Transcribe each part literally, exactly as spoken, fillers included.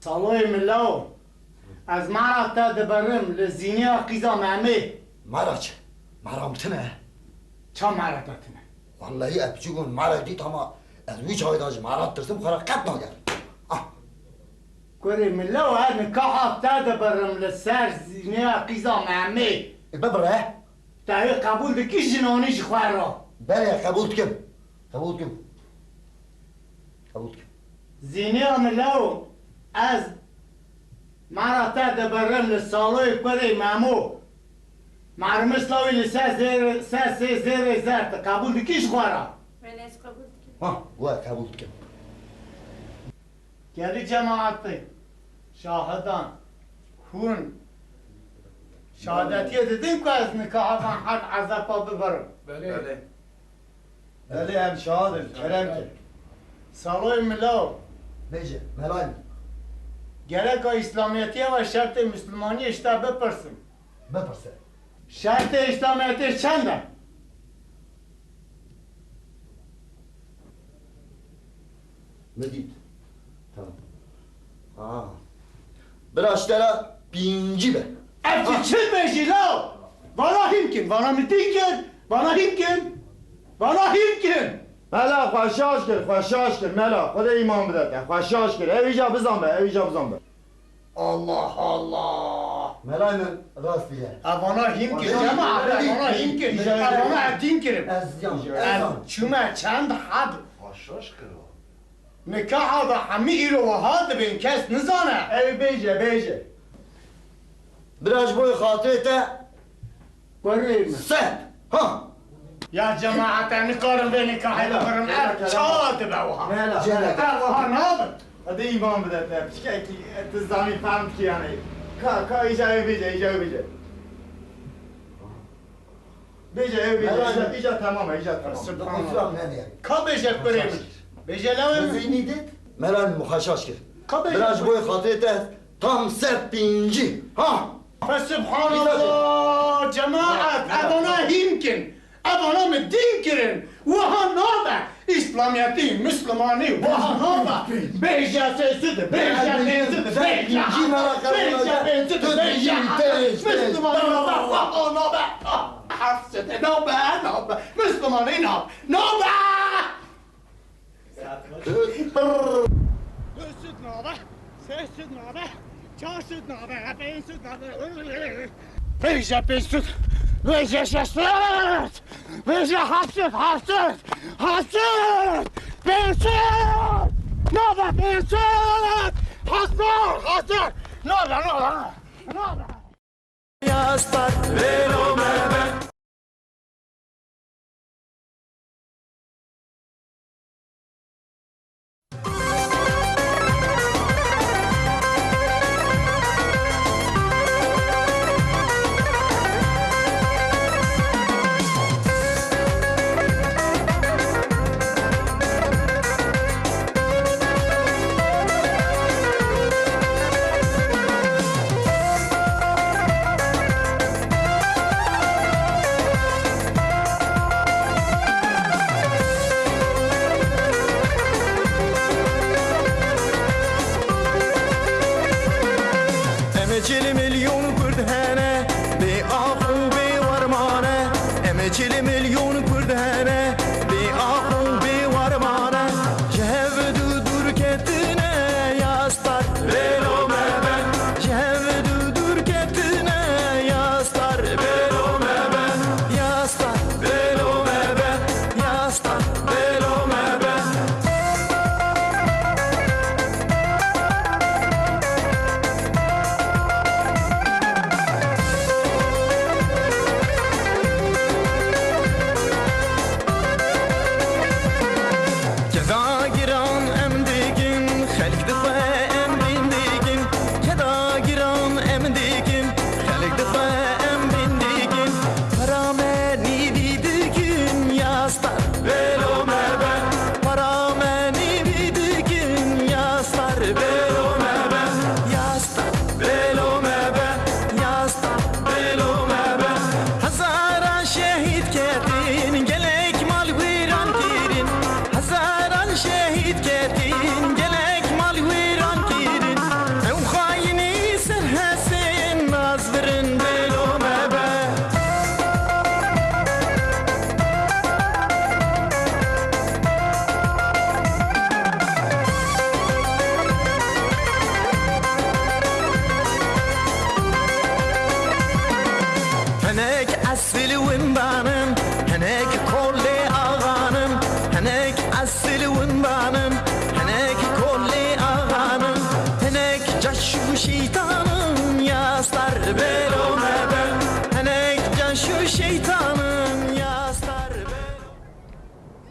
Saloyê min lawo, ez mehra te dibirim li Zîniya qîza Memê. Mehra çi? Mehra min tune. Ça mehra te tune? Wellehî ez piçûk bûm, mehra dît ama ez wî çaxê de ji mehra ditirsim, xwe re qet nagerim. Ah! Kurê min lawo, ez nikaha te dibirim li ser Zîniya qîza Memê. E, bibire. Te wê qebûl dikî jinanî ji xwe re? Belê, qebûl dikim. Qebûl dikim. Qebûl dikim. Zîniya min lawo, ez mehra te dibirim li Saloyê kurê Memo. Mehrimis lawî li ser zêr-, ser sê zêrê zer, tu qebûl dikî ji xwe re? Belê, ez qebûl dikim. Ha, we qebûl dikim. Gelî cemaetê, şahidan, hûn şahadetiyê didin ku ez nikaha van herd Ezeba bibirim? Belê. Belê. Belê, em şahid in, kerem ke. Saloyê min lawo. Bêje, melayê min. Gereka îslamiyetiyê ve şertê mislimaniyê ji te bipirsim. Bipirse. Şertê îslamiyetê çend e? Min dît. Tamam. Ha. Bira ji te re pêncî be. Ev çi, çi dibêjî law? Vana hîn kin, vana min dîn kir, vana hîn kin, vana hîn kin. Mela, xwe şaş kir, xwe şaş kir, mela. Xwedê îman bide te, xwe şaş kir. Ew îca bizan be, ew îca bizan be. Allah Allah! Melayê min rast diye. Evana hîn kir, cemaat, evana hîn kir. Evana ev dîn kirin. Ez yan, ez yan. Ev çûme çend heb. Haşhaş kir o. Nikaha da hemî îro wiha dibên, kes nizane. Ew bêje, bêje. Bira ji bo xatirê te. Kurê min. Sed. Ha. Ya cemaat, em nikarin vê nikahê bibirin. Ev ça dibe wiha? Mela. Ev wiha nabe. Hadi îman bide te. Piçkekî, e, tu zanî, fehm dikî yani. Ka, ka, îca ew bêje, îca ew bêje. Bêje ew bêje, îca, îca temam e, îca temam. Subhanallah. Ka bêje kurê min. Bêje lawê min. Mela, min xwe şaş kir. Ka bêje. Bira ji bo xatirê te tam sed pêncî. Ha. Fe subhanallah, cemaat, evana hîn kin, evana min dîn kirin, wiha nabe, îslamiyetî, mislimanî, wiha nabe. Bêje sê sed, bêje pênc sed, bêje, bêje pênc sed, bêje, mislimanî nabe, wiha nabe. Heft sed, nabe, nabe, mislimanî nabe, nabe. Dû sed nabe, sê sed nabe, çar sed nabe, pênc sed nabe. Bêje pênc sed, bêje şeş sed, bêje heft sed, heft sed, heft sed, pênc sed, nabe pênc sed, heft sed, heft sed, nabe, nabe, nabe. Em ê çil milyon Kurd hene, bê ax û bê wermane. Em ê çil milyon Kurd hene, bê ax û bê wermane. Ji hev dû dûr ketine ya star. Bêlo me be. Ji hev dû dûr ketine ya star. Bêlo me be. Ya star. Bêlo me be. Ya star. Bêlo me be.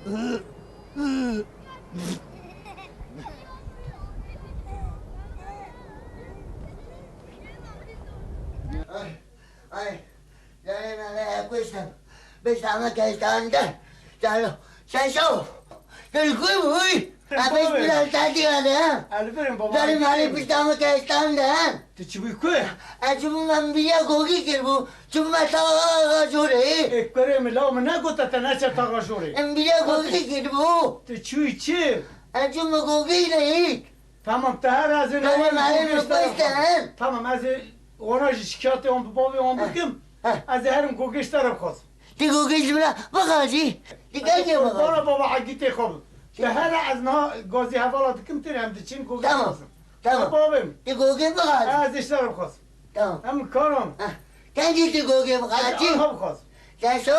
Ay, ay, canım, ay, kuştum. Biz ama keştan de. Çalo, şaşo. Gel, kuy, kuy. Abi, baba. Biraz daha diyor ya. Elbir'im baba. Benim hali biz ama keştan de. Tu çi bû ku? Ez çûbûm em bîya gogî kiribû. Çûbûm ez taxa jorê. Ê kurê min, law min negota te neçe taxa jorê. Em bîya gogî kiribû. Tu çûyî çi? Ez çûme gogî leyîk. Tamam, te her ez ê Benim lawa min elim gogê ji te re xwestin. Tamam, ez ê wana jî şikayetê wan bi bavê wan Eh. bikim. Eh. Ez ê herim gogê ji te re bixwazim. Ti gogê ji min re bixwazî. Ti kengê bixwazî. Bana baba Egîtê xwe bi. Te here ez niha gazî hevala dikim, têne em diçin gogê Tamam. bixwazim. Tamam. Bavê min. Ti gogê bixwazî. Ez ê ji te re bixwazim. Tamam. Em karam. Heh. Kengî ti gogê bixwazî? Anha bixwazim. Te so?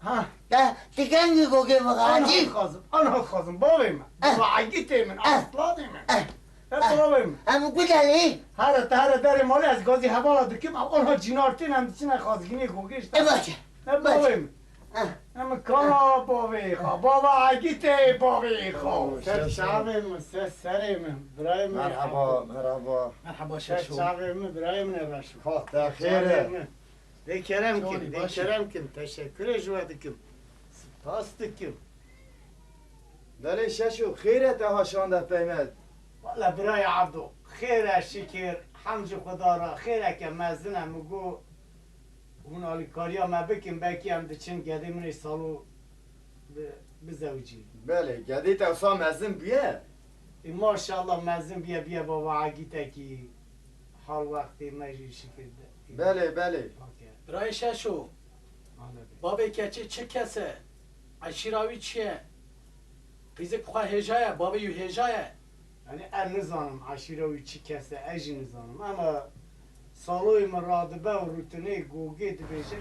Ha. Te, ti kengî gogê bixwazî? Anha bixwazim. Anha bixwazim. Bavê min. Eh. Baba Egîtê min. Eh. Aslanê min. Eh. Hep bavê min. Em ku derê? Here te here derê malê ez gazî hevala dikim. Ew anha cînar tên em diçine xazgînê gogê ji te. E baş e. Hep bavê min. Ah. Em kana bavê xwe, bava Egîtê bavê xwe. Ser çavê min, ser serê min, birayê min. Merhaba, merhaba. Merhaba, ser Şeşo. Çavê min, birayê min e Reşo. Ha, te xêr e. Dê kerem kin, dê kerem kin. Teşekkür ji we dikim. Spas dikim. Belê Şeşo, xêr e te ha şande pey me. Wele birayê Abdo, xêr e şikir, hemd ji Xuda re, xêreke mezin e, min got, Hûn alîkariya me bikin, belkî em diçin gedê min ê Salo bi-, bizewicînin. Belê, gedê te wisa mezin bûye? Ê, maşallah mezin bûye, bûye bava Egîtekî, hal wextê me jî şikir de. Belê, belê. Birayê Şeşo, Ahmet Bey. Bavê keçê çi kes e? Eşîra wî çi ye? Qîzik xwe hêja ye, bavê wî hêja ye. Yanî ez nizanim eşîra wî çi kes e, ez jî nizanim. Ama Saloyê min radibe û rûtinê gogê dibêje.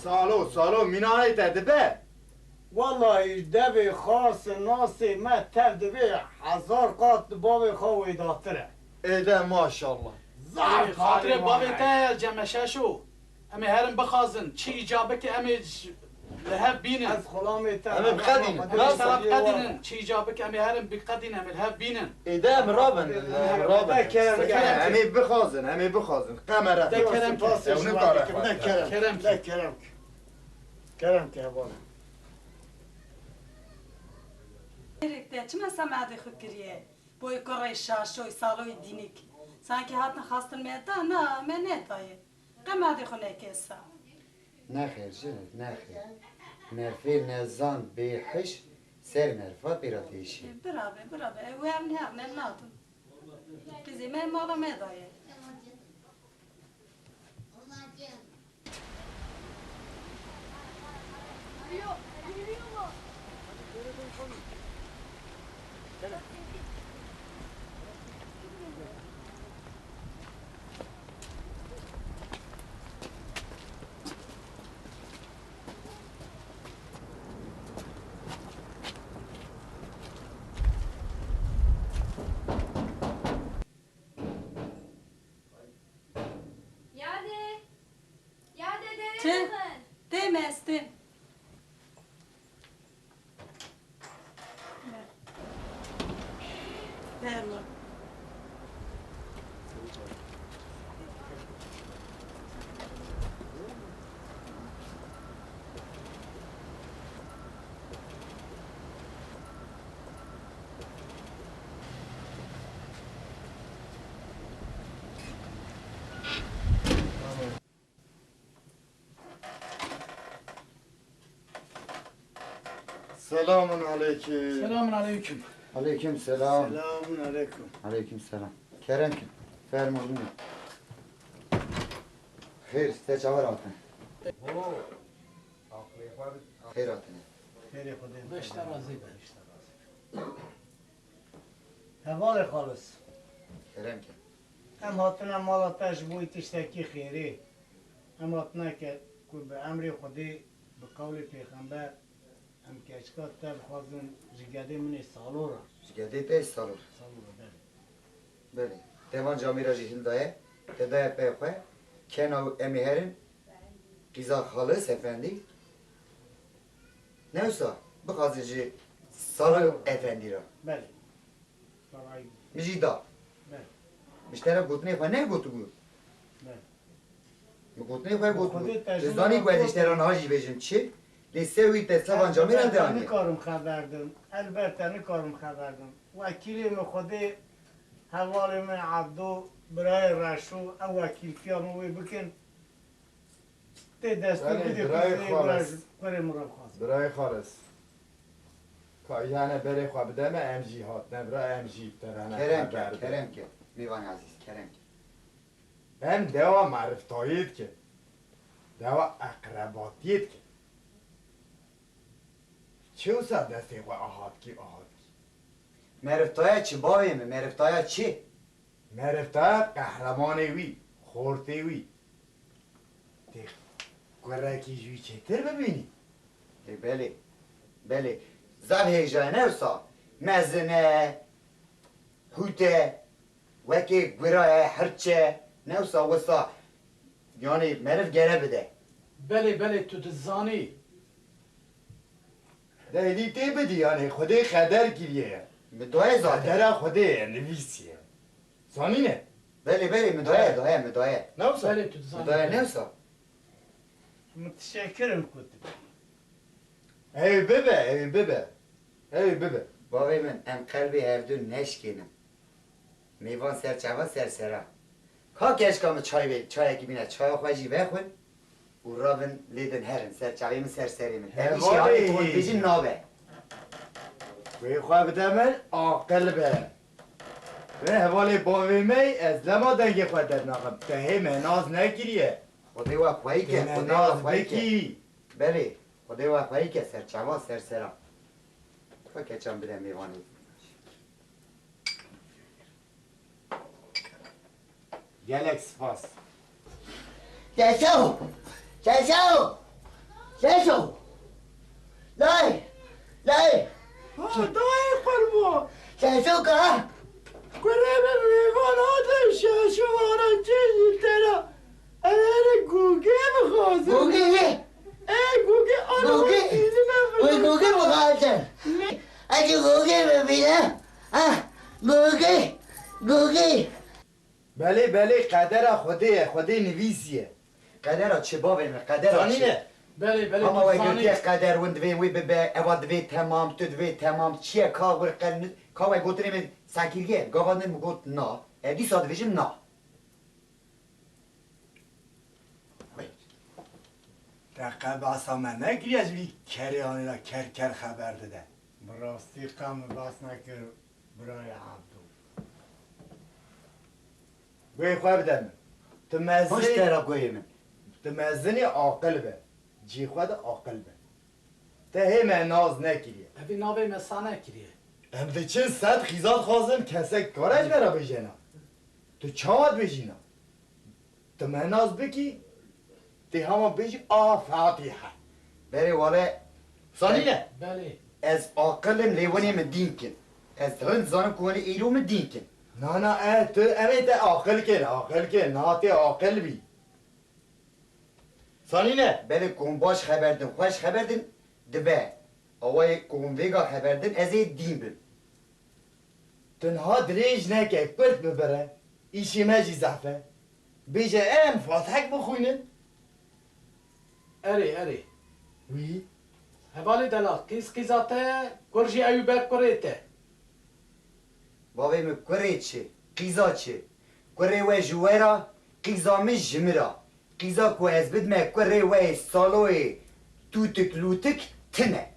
Salo, Salo, mîna neyte dibe? Wellahî devê xas nasê me tev divê hezar qat li bavê xwe wêdatir e. Êde maşallah. Zaf Ê, xatirê bavê te ye, Ceme Şeşo. Em ê herin bixwazin, çi îca bike em ê ji-, li hev bînin. Ez xulamê te Em ê biqedînin. Em ê ji te re biqedînin, çi îca bike em ê herin biqedînin, em ê li hev bînin. Êde em rabin, em rabin. Te kerem, kerem. Em ê bixwazin, em ê bixwazin. Qemere. Te kerem ke. Ew nikare xwe. Te kerem. Kerem ke. Te kerem ke. Kerem ke hevalê. Gerek te çima semedê xwe kiriye? Boy kurê Şaşoy Saloy dînik. Sanki hatin xastin me da, na, me nedaye. Qemadê xwe neke sa. Nexêr ji, nexêr. Merfê nezan bêhiş ser merfa pêra têşî. Birabe, birabe. Ew ev ne, ne nadin. Qizê me mala me daye. Yade! Yade, derê bixin! Tê me ez têm. Fermo. Selamun aleyküm. Selamun aleyküm. Aleyküm selam. Selamun aleyküm. Aleyküm selam. Kerem ki. Fermo buyurun. Xêr, te çawa hatin? Oo. Xêr hatine. Xêrê Xwedê. Beşte razî be. Hevalê xalis. Kerem ke. Em hatine mala te ji bo tiştekî xêrê. Em hatine ke ku bi emrê Xwedê, bi qewlê pêxember, em keçika te bixwazin ji gedê min ê Salo re. Ji gedê te ê Salo re. Salo re, belê. Belê. Te van camîra jî hildaye, te daye pey xwe, kena û em ê herin, qîza xalis efendî. Ne wisa, bixwazin ji Salo efendî re. Belê. Min jî da. Belê. Min ji te re gotinê xwe negot bû. Belê. Min gotinê xwe got bû. Xwedê te Tu ji zanî min ku ez ji te re niha jî bêjim çi? Lê se wî te sevan camê re te deanî. Nikarim xeber dim. Elbet te nikarim xeber dim. Wekîlê min Xwedê hevalê min Ebdo, birayê Reşo, ew wekîltiya min wê bikin. Tê destûr Belê, bidê birayê ku xalis. Kurê min re bixwazin. Birayê xalis. Ka îhane berê xwe bide me, em jî hatine vira, em jî bi te re ne Kerem ke, xeber de. Kerem ke. Mêvanê ezîz, kerem ke. Em dewa meriftayê dikin. Dewa eqrebatiyê dikin. Çi wisa destê xwe ahat kî, ahat kî? Meriftaya çi bavê min, meriftaya çi? Meriftaya qehremanê wî, xortê wî. Tê kurekî ji wî çêtir bibînî? Ê, belê, belê. Zaf hêja ye, ne wisa? Mezin e, hût e, wekê gura ye, hirç e, ne wisa wisa. Yanî meriv gere bide. Belê, belê, tu dizanî. De êdî tê bidî, yanî Xwedê qeder kiriye ye. Min daye zaten. Qedera Xwedê ye, nivîsiye. Zanîne? Belê, belê, min daye, daye, min daye. Ne wisa? Belê, tu dizanî. Min daye, ne wisa? Min tişekirim ku tu Ew bibe, ew bibe. Ew bibe. Bavê min, em qelbê hevdu neşkênin. Mêvan ser çava ser sera. Ka keçika min çay ve, çayekî bîne, çaya xwe jî vexwin û ravin lê din herin, ser çavê min, ser serê min. Ev îşê Hevalê halê hîn. Hondbêjin nabe. Wê xwe bide min, aqil be. Wê hevalê bavê me, ez lema dengê xwe dernaxim. Te hê me nas nekiriye. Xwedê we xweyî ke, Te me Xwedê we nas xweyî ke. Bikî. Belê, Xwedê we xweyî ke, ser çava, ser sera. Xwe keçan bide mêvanê. Gelek spas. Çeço! Çeço! Çeço! Lay! Lay! Ha, dayê qurbo! Çeço ka! Kurê min mêvan hate şaşo aran çê ji te re. Em ere gûgê bixwazin. Gûgê? Ê, gûgê, ana Gûgê? Wê gûgê bixwazin. Ecî gûgê bibîne. Ah, gûgê, gûgê. Belê, belê, qedera Xwedê ye, Xwedê nivîsiye. Qedera çi bavê min, qedera çi? Zanîne. Belê, belê, Ama tu we zanî. Gotiye qeder win divê wê bibe, eva divê temam, tu divê temam, çi ye ka wir qel, ka we gotinê min sekiriye, gava din min got na, e dîsa dibêjim na. Te qe behsa me nekiriye ji vî kerê anî ra ker ker xeber dide. Bi rastî qe min behs nekir birayê Ebdo. Guhê xwe bide min. Tu mezin Pişt te re guhê min. Tu mezin î aqil be. Cî xwe de aqil be. Te hê me nas nekiriye. Evî navê me sane kiriye. Em diçin sed xîzat xwazin kesek kare ji me re bêjena. Tu çawa dibêjî na? Tu me nas bikî, tê hema bêjî a Fatiha. Berê wale Zanîne? Belê. Ez aqil im lê winê min dîn kin. Ez rind zanim ku winê îro min dîn kin. Na, na, e, tu, em ê te aqil kin, aqil kin, niha tê aqil bî. Zanîne? Belê ku hûn baş xeber din, xweş xeber din, dibe. Awayê ku hûn vêga xeber din, ez ê dîn bim. Tu niha dirêj neke, kurt bibire, îşê me jî zehf e. Bêje em Fatihek bixwînin. Erê, erê. Wî? Hevalê delal, qîz qîza te ye, kur jî ew be kurê te. Bavê min kurê çi, qîza çi? Kurê we ji we ra, qîza min ji min ra. Qîza ku ez bidime kurê we yê Saloyê tûtik lûtik tine.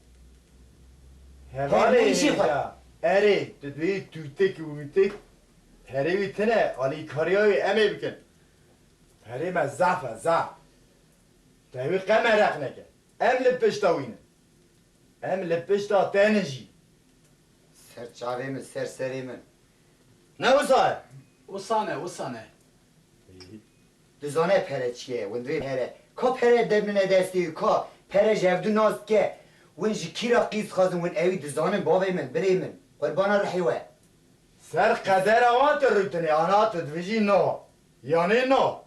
Hevalê Her neyşî xwe. Ya, erê, tu dibêjî tûtik wûtik, herê wî tine, alîkariya wî em ê bikin. Herê me zaf e, zaf. Te wî qe mereq neke. Em li pişta wî ne. Em li pişta te ne jî. Ser çavê min, ser serê min. Ne wisa ye? Wisa ne, wisa ne. Dizane pere çi ye, win divê pere. Ka pere de min e destê wî, ka pere ji hevdu nas dike. Win ji kî re qîz dixwazin, win ewî dizanin, bavê min, birê min. Qurbana rihê we. Ser qedera wan tu rûtinê, ana tu dibêjî no. Yanê no.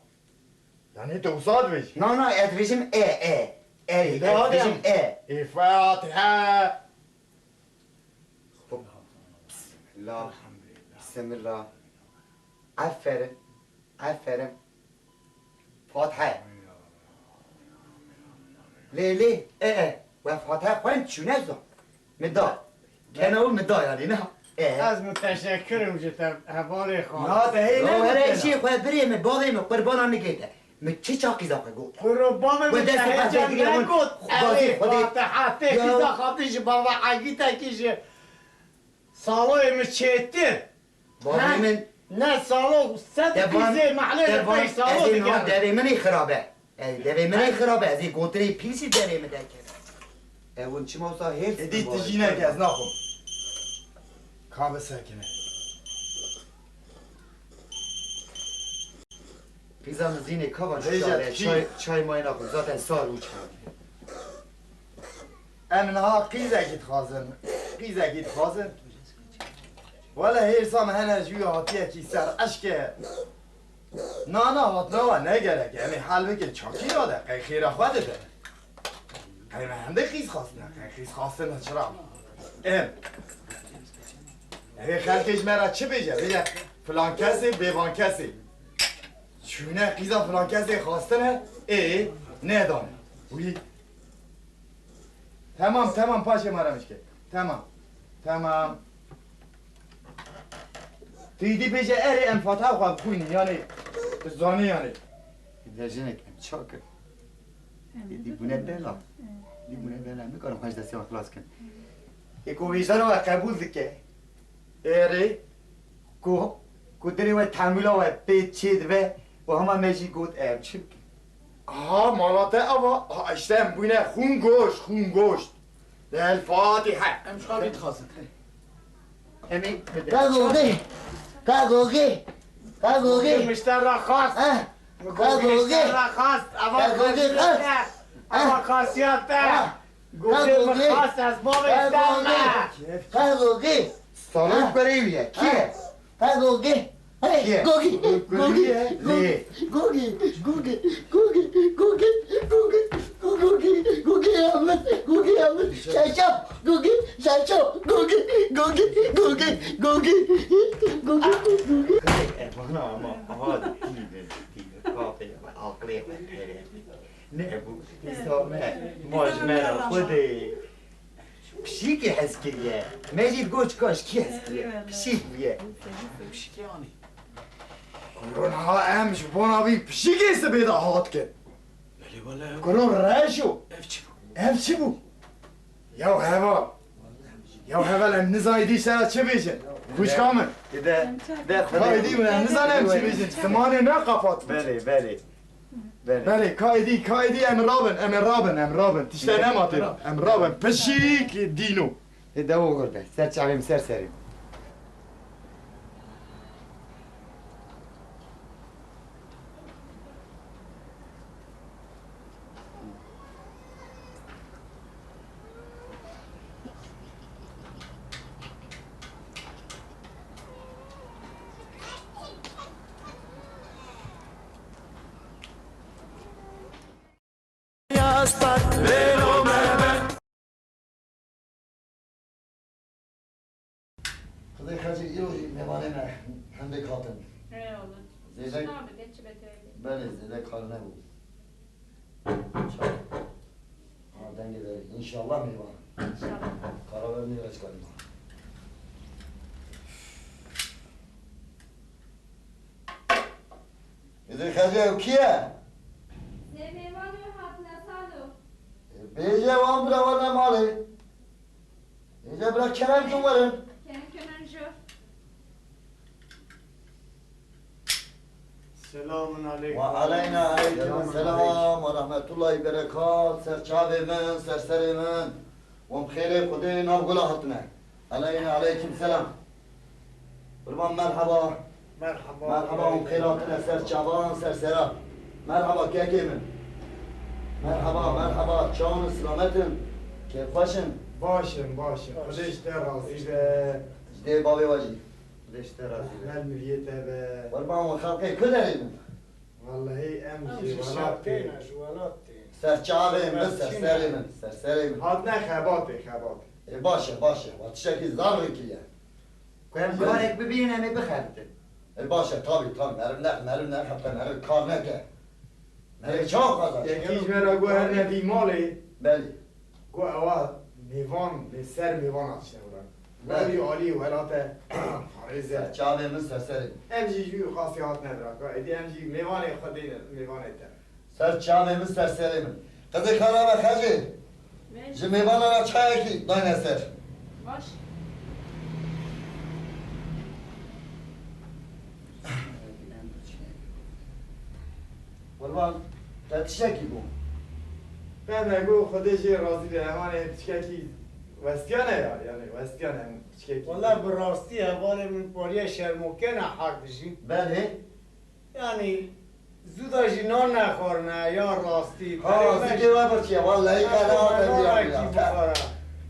Yanê tu wisa dibêjî. Na, na, ez dibêjim e, e. Erê, ez dibêjim e. Ê Fatihe. Bismillah. Bismillah. Aferin. Aferin. Fatihe. Lê, lê, e, e. We Fatihe xwend çûne zon. Min da. Kena û min da yanî, ne? E. Ez muteşekkirim ji te hevalê xwe. Ya te hê ne were jî xwe birê min, bavê min, qurbana nigê te. Min çi çaxîza xwe got? Qurbana min te hê can negot. Erê Fatiha, te qîza xwe ji bava Egîtekî ji saloyê min çêtir. Bavê min. Ne salo, sed qîzê mehlê li pey salo digerin. Devê min ê xirab e. Ey, devê min ê xirab e. Ez ê gotinê pîsî devê min derkeve. Ew hûn çima wisa hêrs. Êdî tu jî neke, ez naxwim. Ka bisekine. Qîza min zînê ka van çay, çay mayê naxwim. Zaten sar û çay. Em niha qîzekî dixwazin. Qîzekî dixwazin. Wele hêrsa me hene ji wî hatiyekî ser eşke. Na, na, hatina we ne gerek e. Em ê hel bikin. Çakî nade. Qey xêra xwe dide. Qey me hende qîz xwastine. Qey qîz xwastine çira? Em. Ê xelkê ji me re çi bêje? Bêje filan kesê, bêvan kesê. Çûne qîza filan kesê xwastine, ê, nedane. Wî. Temam, temam, paşê me re mişke. Temam. Temam. Tu îdî bêje erê em Fatiha xwe bixwînin, yanê tu zanî yanê. Dejinek em çakin. Ê, dî bûne bela. Dî bûne bela. Em nikarin xwe ji destê xwe xilas kin. Ê ku wîjana we qebûl dike. Ê rê. Ku, ku dilê we tehemûla we pê çê dibe û hema me jî got em çi bikin? Aha, mala te ava. Ha, işte em bûne xûn goşt, xûn goşt. El Fatiha. Em ji xwe vî dixwazin. Em ê Qegogê, qegogê, qegogê. Mişte re xast. Eh, qegogê. Mişte re xast. Ava qegogê xasiyet e. Ava xasiyet e. Gogê min xast, ez bavê te me. Qegogê. Salon berê wî ye. Kî ye? Qegogê. Hey, Gogî, Gogî, Gogî, Gogî, Gogî, Gogî, Gogî, Gogî, Gogî, Gogî, Şaşo, Gogî, Şaşo, Gogî, Gogî, Gogî, Gogî, Gogî, Gogî. Kızım, e, bana ama, ama iyi dedi, değil mi? Kahve, aklı, ne bu? İslam, e, mojmera, Xwedê. Pişikê hez kiriye. Me jî got kaş kî hez kiriye. Pişik bûye. Pişikê anî. Kuro niha em ji bona vî pişikê sibê de hat kin. Belê wele ew. Kuro reş o. Ev çi bû? Ev çi bû? Yaw heval. Yaw heval em nizanî dî sera çi bêjin. Kuşka min. De, de, Ka êdî min em nizane em çi bêjin. Simanê ne qafat. Belê, belê. Belê. Belê, ka êdî, ka êdî em rabin, em rabin, em rabin. Tiştê nema tê. Em rabin. Pişik dîno. Ê dewo gurbe. Ser çavê min, ser serê min. Xwedê xecê îro jî mêvanê me hindek hatin. Eyvallah. Zêde Şuna bide, çi beter bide. Belê, zêde kar nebû. Çawa? Ha, dengê derê. Înşallah mêvan. Înşallah. Kara ver nêve çikarî ma. Êdî xecê ew kî ye? Sê mêvanê wî hatine salo. Ê, bêje wan bira werine malê. Êce bira kerem kin werin. Kerem kin werin jor. Selamun aleykum. Ve aleyna aleykum selam ve rahmetullahi berekat. Ser çavê min, ser serê min. Hûn bi xêrê Xwedê nav gula hatine. Aleyna aleykum selam. Qurban, merhaba. Merhaba. Merhaba, hûn xêr hatine ser çavan, ser sera. Merhaba kekê min. Merhaba, merhaba. Çawan in, silamet in? Kêfxweş in? Baş in, baş in. Xwedê ji te razî be. Ji dê bavê we jî. Xwedê ji te razî be. Rehmet miriyê te be. Qurban, we xelkê ku derê bin? Wellehî em ji welat tên. Em ji şar tên, ji welat tên. Ser çavê min, ser serê min, ser serê min. Hatine xebatê, xebatê. Ê, baş e, baş e. Wa tiştekî zaf rêkiriye. Ku em karek bibînin, em ê bixebitin. Ê, baş e, tabî, tabî. Meriv nex, meriv nex, heta meriv kar neke. Meriv çawa qazanç? Yekî ji me re got, her ne vî malê. Belê. Got, ewa mêvan, lê ser mêvan hatişne wira. Belê. Wî alî welate parêz e. Ser çavê min, ser serê min. Em jî ji wî xasî hatine vira. Ka êdî em jî mêvanê Xwedê ne, mêvanê te. Ser çavê min, ser serê min. Qizê xera be Xecê. Ji mêvana re çayekî dayne ser. Baş. Qurban, te tiştekî bû? Te me got, Xwedê jê razî be, hemanê piçkekî westiyane ya, yani westiyane piçkekî. Wele bi rastî hevalê min pariyê şermokene haq dijî. Belê. Yanî, zû da jî nan nexwarine, ya rastî. Ha, zikê we birçî ye, wellehî qede hate bixwara.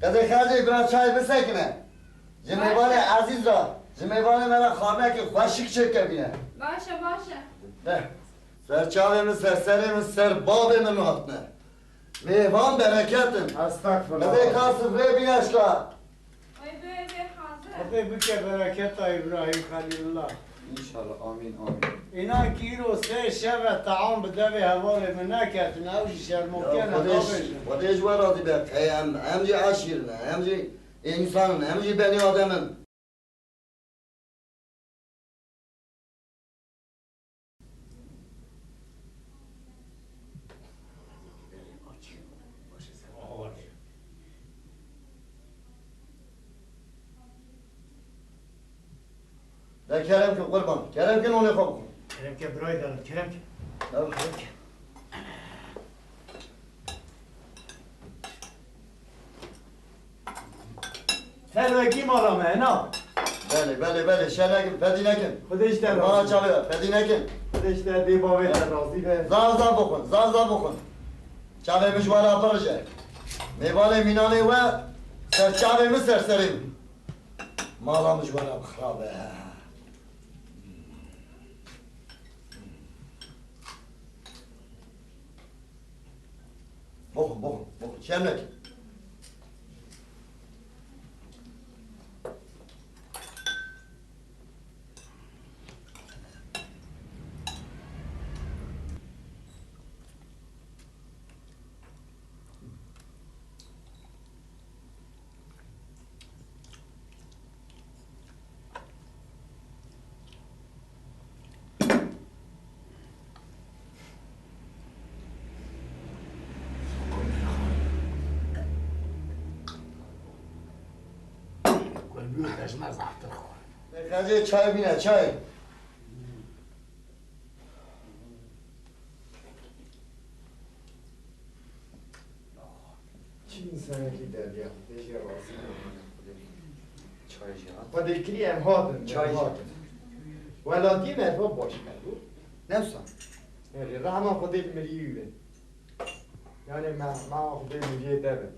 Qedê Xecê, bira çay bisekine. Ji mêvanê ezîz re, ji mêvanê me re xwarinekî xweşik çêkevîne. Baş e, baş e. Beh, ser çavê min, ser serê min, ser bavê min hatine. Mêvan bereket in. Estexfirullah. Qedê ka sifrê bîne şka. Ay be, be hazir. Xwedê bike bereketa Îbrahîm Xelîlullah. Înşallah, amîn, amîn. Înan ki îro sê şev e team bi devê hevalê min neketine, ew jî şermokene, nabêjin. Xwedê ji we razî be. Ey em, em jî eşîr in, em jî însan in, em jî benî adem in. De kerem ke qurban, kerem ke nonê xwe bixwe. Kerem ke birayê dalim, kerem ke. Ew kerem ke. Ser wekî mala me, hena? Belê, belê, belê, şer nekin, fedî nekin. Xwedê ji te razî be. Mala çavê we, fedî nekin. Xwedê ji te dê bavê te razî be. Zaf zaf bixwin, zaf zaf bixwin. Çavê min ji we re birije. Mêvanê mînanê we ser çavê min, ser serê min. Mala min ji we re bixirabe. Bixwin, bixwin, bixwin. Şerm nekin. Xecê çay bîne, çay. Çi însanekî derdiya Xwedê jê razî be. Çay jî hat. Xwedê kirî em hatin, çay jî hatin. Welatî me ev baş me bû. Ne wisa? Erê, rehma Xwedê li mirî wî be. Yani me, me Xwedê miriyê te be.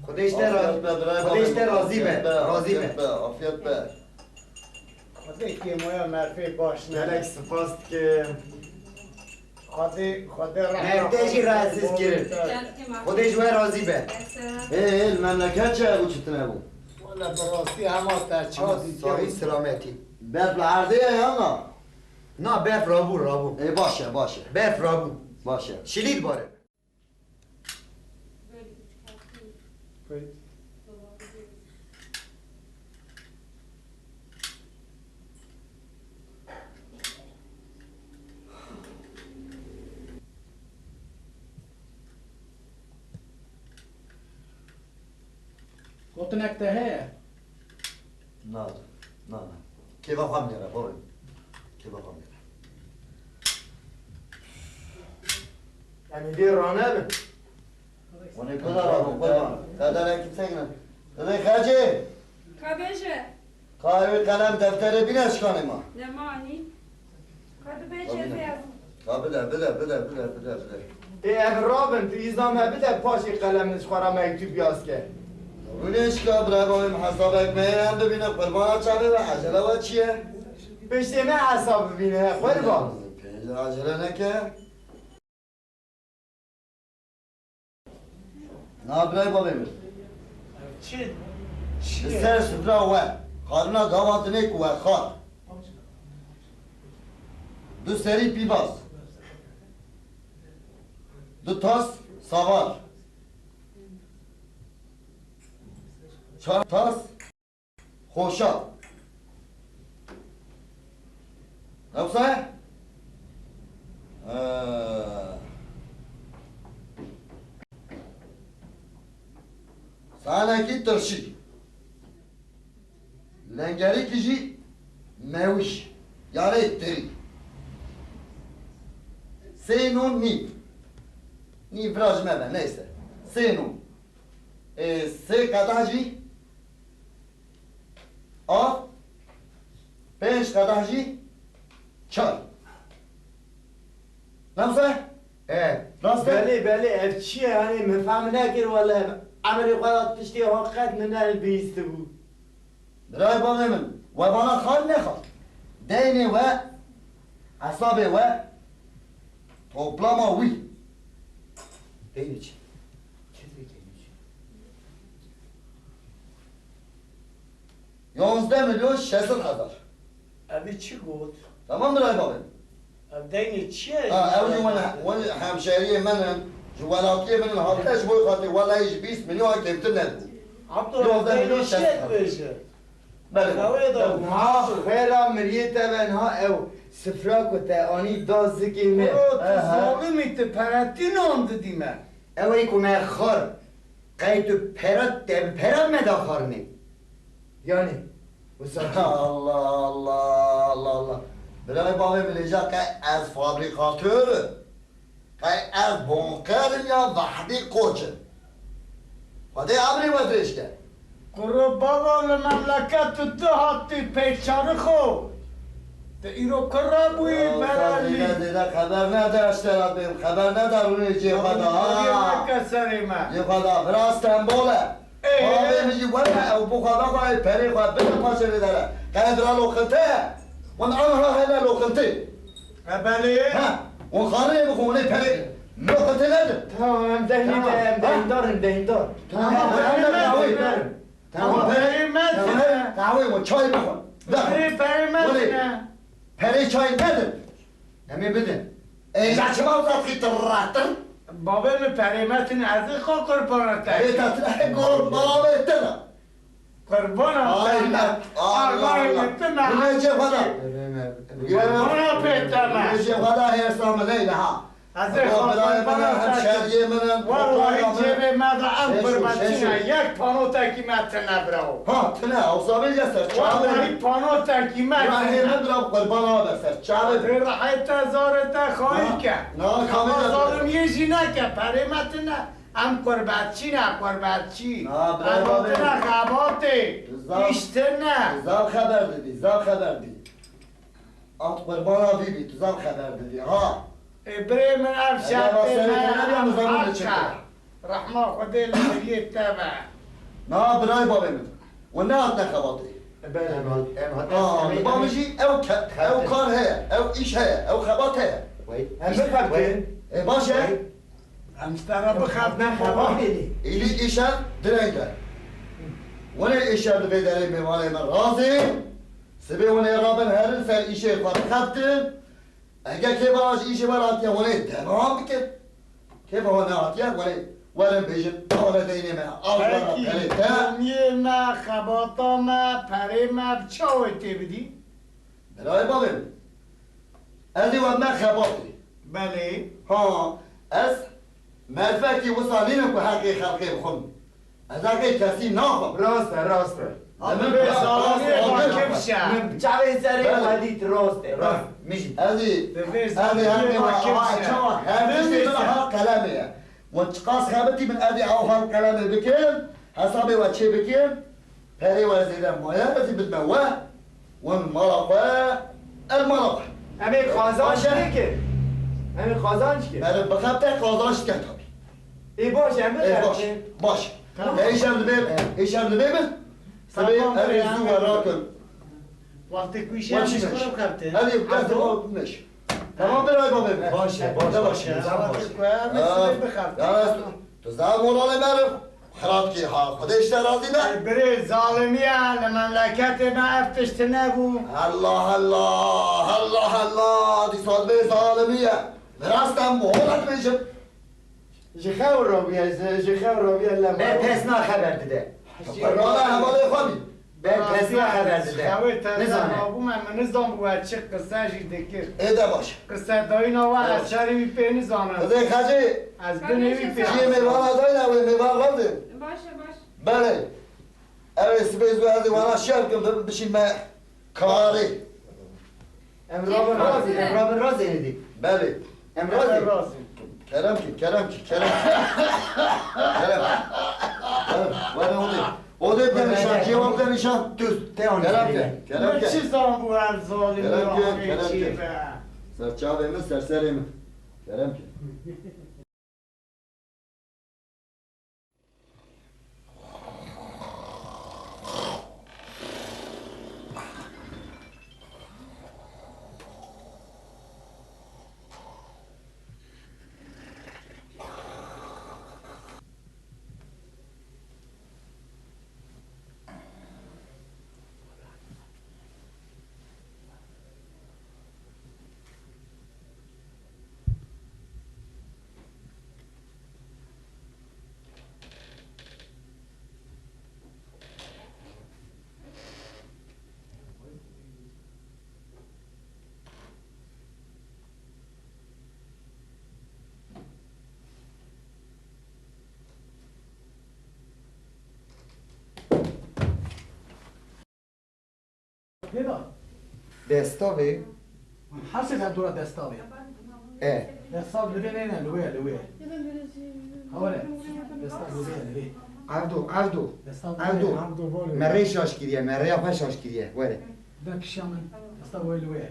Xwedê ji te razî be, Xwedê ji te razî be, razî be. Afiyet be, afiyet be. Xwedê kêmoya merfê baş ne. Gelek spas dikim. Xwedê, Xwedê rehma. Me te jî rahatsiz kirin. Xwedê ji we razî be. Ê, ê, li memleket çi hebû, çi tune bû? Wele bi rastî hema te çar dîtiye. Sahî selametî. Berf li erdê ye ya na? Na, berf rabû, rabû. Ê, baş e, baş e. Berf rabû. Baş e. Şilî dibare. Gotinek te heye? Na, na, na. Kêfa xwe binêre, borê. Kêfa xwe binêre. Em ê dê ranebin. Hûn ê ku da rabin, qurban? Qedere kimsek ne. Qedê xecê. Ka bêje. Ka ew ê qelem defterê bîne şikanê ma. Nema nî. Ka dibêje. Ka bîne. Vê. Ka bide, bide, bide. Ê, ev rabin, tu îzna me bide, paşê qelem ji xwe re mektûb yaz ke. Rûnê şika bira bavê min hesabek me ye, em bibîne qurbana çavê we, ecele we çi ye? Piştê me hesab bibîne, he, qurban. Pênc ecele neke. Na birayê bavê min. Çi? Li ser sifra we, xarina gava dinê ku we xar. Du serî pîvaz. Du tas savar. Çar tas xoşa. Ne wisa ye? Ee, sahanekî tirşî. Lengerîkî jî mewij. Yarê tirî. Sê nûn nî. Nî vira ji me be, neyse. Sê nûn. Ê, sê qedeh jî av, pênc qedeh jî çay. Ne wisa? E, rast e? Belê, belê, ev çi ye? Yanî min fehm nekir wele. Emirê xwe da tiştê heqet min nebihîstibû. Birayê bavê min, we vana xar nexar. Deynê we, hesabê we, toplama wî. Deynê çi? Çi deynê çi? Yanzdeh milyon şeş sed hezar. Evî çi got? Tamam birayê bavê min. Ev deynê çi ye? Ha, ew jî wan, wan hemşeriyê min in, ji welatiyê min in, hatine ji bo xatirê, welayi ji bîst milyon kêmtir nebû. Abdullah, yanzdeh milyon şeş sed. Deynê çi ye dibêje? Belê. Ew ê de. Ha, xêra miriyê te ben ha ew sifra ku te anî da zikê me. Bro, tu zalim î, tu peretî nan didî me. Ew ê ku me xar, qey tu pera, te bi pera me da xarinê. Yanî, wisa çi? Allah, Allah, Allah, Allah. Birayê bavê min, lêja qey ez fabrîkator im. Qey ez bonker im ya Vehdî Koç im. Xwedê emrê we dirêj ke. Kuro baba, li memleket tu tu hatî pêçarixo. Tu îro kira bûyî. Ya, berelî. Zêde, zêde xeber nede, ez te re bêm, xeber nede, rûnê cê xwe de, ha. Neke serê me. Cê xwe de, vira Stenbol e. Ê. Bavê min jî were, ew bo xwe vexwe, ê perê xwe bide paşê vê dere. Qey vira loqinte ye. Wan anha hele loqintê. E, belê. Ha, wan xarinê bixwe, wan ê perê loqintê nedin. Tamam, em deynî de, em deyndar in, deyndar. Tamam, em deynî de. Tamam. Perê me tine. Qehweyê wan, çayê bixwe. Perê, perê me tine. Perê çayê nedin. Em ê bidin. Ê, ya çima wisa dixî tirretir? Bavê min, perê me tine, ez ê xwe qurbana te. Perê te tine, qurbana te ne. Qurbana te ne. Ay, Allah, Allah. Qurbana te ne. Rûnê cê xwe de. Qurbana pê te ne. Rûnê cê xwe de, hêrsa min neyne ha. Ez ê xwe qurbana te. Hemşeriyê min in. Wellahî cêbê me de em qurbetçî ne. Yek panotekî me tine, birawo. Ha, tine, ew zabê ya ser çavê. Wellahî panotekî me tine. Rahê min bira qurbana be ser çavê. Rehê te, zarê te xayî ke. Na, na, kamera. Zalimiyê jî neke, perê me tine. Em qurbetçî ne, qurbetçî. Na, bira. Em tine xebatê. Zaf, îş tine. Zaf xeber didî, zaf xeber didî. At qurbana bîbî, tu zaf xeber didî, ha. Ê, birê min, ev şertê me haq e. Rehma Xwedê li biriyê te be. Na, birayê bavê min. We nehatine xebatê. Em hat, em hat. Ha, em ba min jî ew ke-, ew kar heye, ew îş heye, ew xebat heye. Wey, em bixebitînin. Ê, baş e. Wey. Em ji te re bixebitînin. Xebatê ne. Îlî îşe direng e. Wenê îşe di vê derê mêvanê me razê. Sibê hûn ê rabin herin ser îşê xwe bixebitin. Eger kêfa ji îşê we re hatiye, hûn ê devam bikin. Kêfa we nehatiye, hûn ê werin bêjin, "Pare deynê me, al were perê te." Pekî, domiyê me, xebata me, perê me bi çi awayî tê bidî? Birayê bavê min. Ez ê we me xebatê. Belê. Ha, ez merivekî wisa nînim ku heqê xelkê bixwim. Ez heqê kesî naxwim. Rast e, rast e. Abi, bê salamê, hakim şe. Min çavê serê xwe dît, rast e. Rast, min jî. Ez ê, ez ê her ne çawa, her tiştê min ha qelemê ye. Min çiqas xebitî min, ez ê ew hal qelemê bikim, hesabê we çê bikim, perê we zêde maye, ez ê bidime we, win mala xwe, el mala xwe. Em ê qazanç nekin. Em ê qazanç kin. Meriv bixebite, qazanç dike tabî. Ê, baş e, em bixebite. Baş. Tamam. E, îşev li vê, îşev li vê bin. Sibê em ê zû we rakin. Wextê ku îşev ji xwe re bixebite. Hadi, destê xwe bimeş. Tamam, bir ay babê. Baş e, baş e. Baş e. Wextê ku em ê sibê bixebite. Ya, tu zaf moralê me re xirab kî ha. Xwedê ji te razî be. Birê, zalimî ye, li memleketê me ev tişt nebû. Allah Allah, Allah Allah, dîsa dibê zalimî ye. Bi rast em bi hol dibêjim. Ji xew raviye, ji, ji xew raviye lema. Ber pez na xeber dide. Ji Qur'ana hevalê xwe bî. Ber pez na xeber dide. Xewê te Nizane. Lema bûme, min nizan bû we çi qise jî dikir. Ê de baş. Qise dayîna we ez şerê wî pê nizanim. Xwedê xecê. Ez binê wî pê Ciyê mêvana dayna wê mêvan revdin. Baş e, baş. Belê. Ew ê sibê zû ez ê wana şer bikim, bi-, bişîn me karê. Em rabin razê, em rabin razê êdî. Belê. Em razê. Kerem ki, kerem ki, kerem ki. Kerem. Kerem. Were odê. Odê bide nîşan, cêwan bide nîşan, tuz. Kerem ki, kerem ki. Çi zan bû her zalim. Kerem ki, kerem ki. Ser çavê min, ser serê min. Kerem ki. Pêda. Destavê. Hesê de dora destavê. E. Destav li vê neyne, li wê, li wê. Hawale. Destav li vê, li vê. Evdo, evdo. Destav li vê. Evdo. Me rê şaş kiriye, me rêya xwe şaş kiriye. Were. De kişiya min. Destav wê li wê.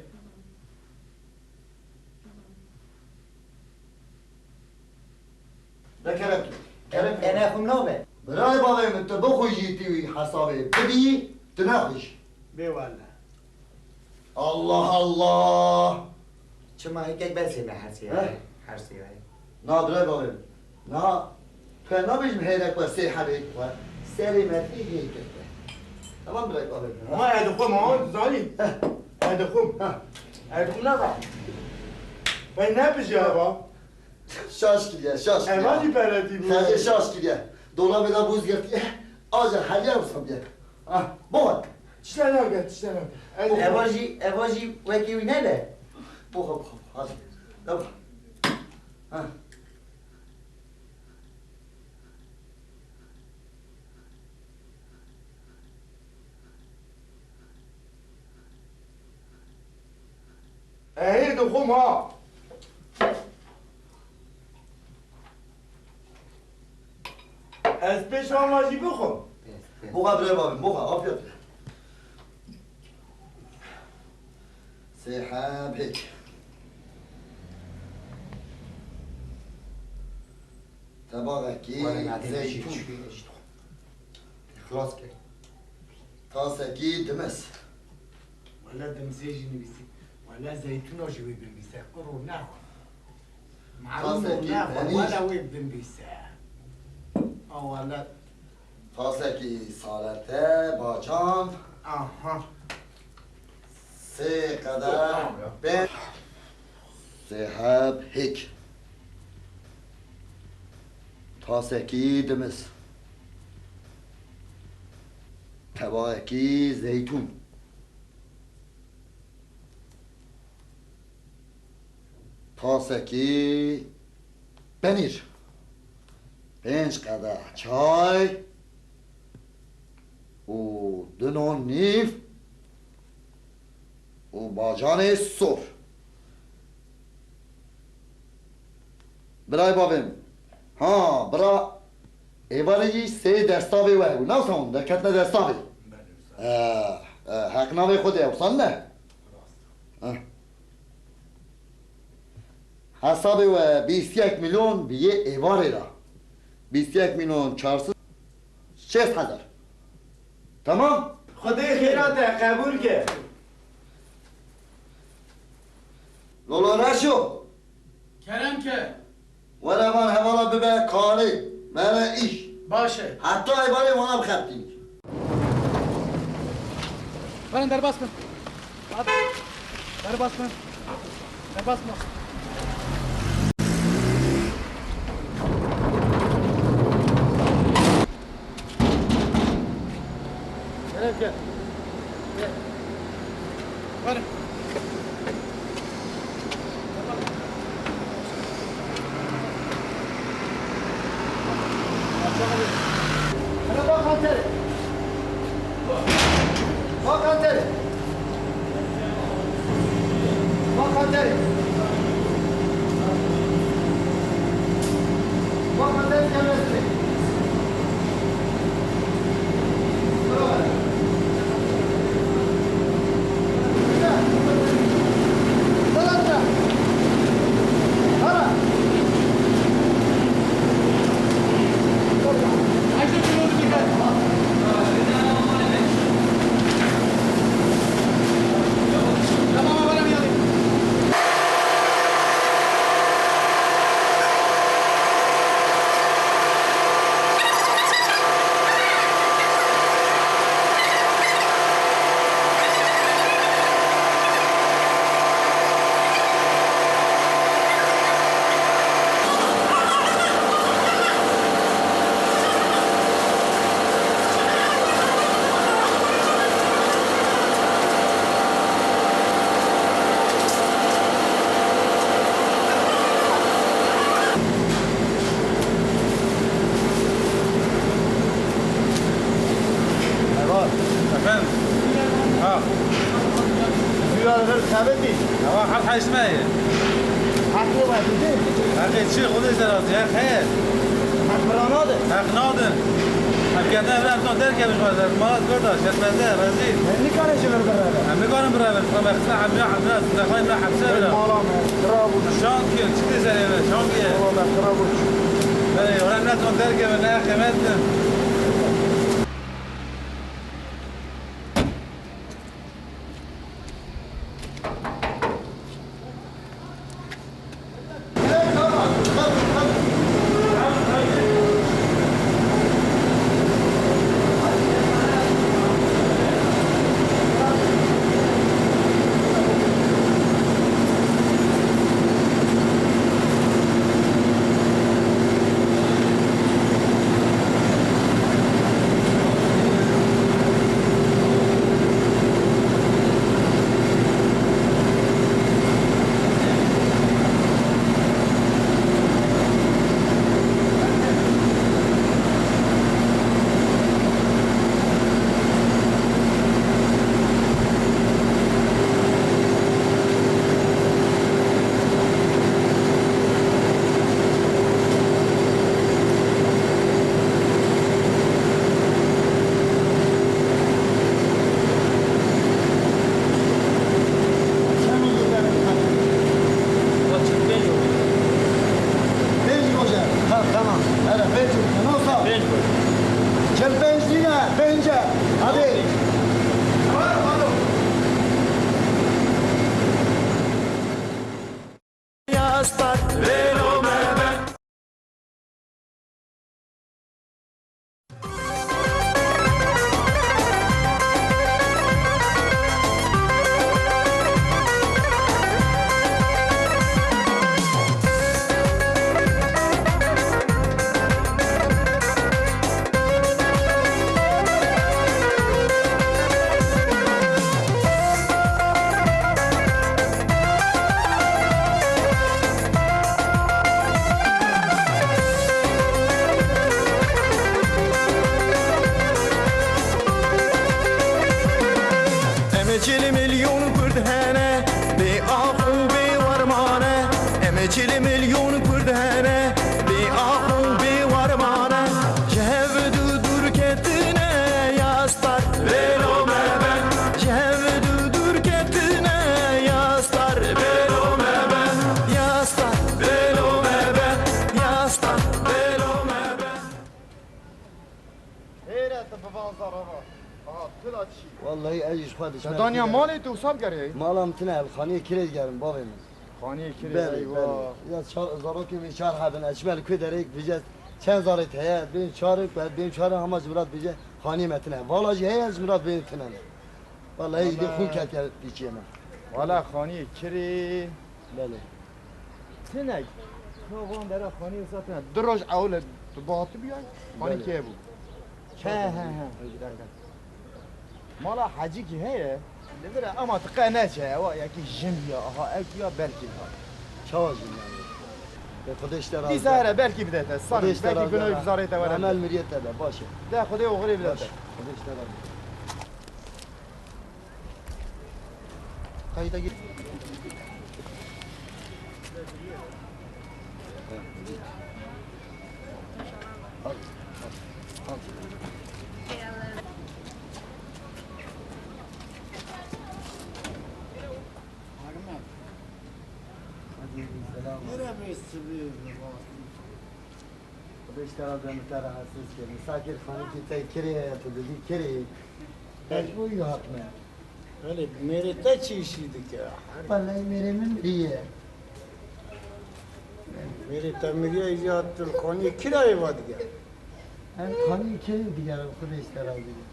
De kerem tu. Kerem tu. Ene xum nabe. Birayê bavê min, tu bixwîjî tî wî hesabê bidî, tu nexwîj. Bê wele. Allah Allah. Çima hekek besê me her sê. Heh. Her sê. Na birayê bavê min. Na Tu nabêjim hêrek we sê hebê we. Serê me tê hêrek we. Tamam, birek bavê. Ma edixwe ma, zanî. Heh. Edixwe. Heh. Edixwe ne be? Ben ne yapacağım? Şaş kiriye, şaş kiriye. Eva jî peretî bû. Xecê şaş kiriye. Dolabê de buz girtiye. Aja heliye wisa biye. Ah, bu var. Tişte nake, tişte nake. Eva jî, eva jî wekî wî ne be? Bu hop, hop, hadi. Tamam. Ha. Ehê dixwim ha. Ez pêş wan jî bixwim. Boxa birê bavê, boxa, afiyet be. Sê heb hêk. Tebaxekî zeytûn. Xilas kir. Tasekî dimis. Wele dimsê jî nivîsî. Wele zeytûna jî wê binivîse. Qiro nexwe. Malûm o nexwe. Wele wê binivîse. A wele. Tasekî salete, bacan. Aha. Sê qedeh pê. Sê heb hêk. Tasekî dimis. Tebaxekî zeytûn. Tasekî penîr. Pênc qedeh çay. û du non nîv û bacanê sor. Birayê bavê min. Ha, bira êvarê jî sê destavê we hebû. Nawsa hûn derketine destavê. Eh, eh, heq navê xwe de ew san ne? Eh. Hesabê we bîst yek milyon bi yê êvarê re. Bîst yek milyon çar sed şêst hezar. Tamam? Xwedê xêra te qebûl ke. Lolo Reşo. Kerem ke. Were van hevala bibe karê, bere îş. Baş e. Heta êvarê wana bixebitînî. Berin derbas bin. At. Derbas bin. Derbas bin. Gel, gel. Gel. Berin. Hele bak Anter'e. Bak Anter'e. Bak Anter'e. Bak Anter'e gelmesin. Efendim? Ha. Rüyaları sabit. Ama hak haşmeye. Haklı var dedi. Hak çi, o da zarar ya, hayır. Hak bırakmadı. Hak ne oldu? Em ketine vir, em derkevin ji xwe, malat gor da, şermende, rezîl. Em nikarin ji vir bireve. Em nikarin bireve, em extine, em ya, em ya, em ya hepse bira. Mala me, xirab oldu. Şan ki, çi dizere be, şan ki. Mala me, xirab oldu. Belê, ora ne ton derkevin, ne qîmet. Pênc roj e. Ha, tamam. Hele pênc roj e. Ne olsa? Pênc roj. Çil pênc nîne, pênc e. Hadi. Çil milyon Kurd hene, bê ax û bê werman e. Em çil milyon Kurd hene, bê ax û bê werman e. Ji hev du dûr ketine ya star, bêlo me be. Ji hev du dûr ketine ya star, bêlo me be. Ya star, bêlo me be. Ya star, bêlo me be. Hêre tu bi van zara ve. Aha, tu da çi? Wallahî ez jî ji xwe diçim. Te daniya malê tu wisa bigerê? Mala min tine, ez xaniyê kirê digerim, bavê min. Xaniyê kirê, belê, eywa. Belê. Ya çar, zarokê min çar hebin, ez çime li ku derê bije çend zarê te heye, bên çar, ku ez bên çar, hema ji min re bije xaniyê me tine. Vala jî heye, ji min re bên tine ne. Wallahî îdî xûn ketiye pîçiyê min. Wala xaniyê kirê. Belê. Tinek, ka van dera xanî wisa tine. Du roj ewle tu bahatibiyay, xanî kê bû? He, he, he. Mala Hecîkî heye, li vir e, ama tu qe neçe, ewa yekî jin ya, aha, ew ya belkî ha. Çawa jin yani? Te Xwedê ji te razî be. Dîsa here, belkî bide te, sarim, belkî gunoyê bi zarê te were. Emel miriyê te be, baş e. De Xwedê oxirê bide te. Baş. Xwedê ji te razî be. Kayda gir. Selam. Xwedê ji te re be, min te rahatsiz kir. Misafir xanîkî te kirê, tu didî kirê. Ez bû hatme. Belê, mêrê te çi îşî dike? Belê, mêrê min miriye. Mêrê te miriye, ya tu li xaniyê kirayê va dige? Em xaniyê kirê digerin, Xwedê ji te razî be.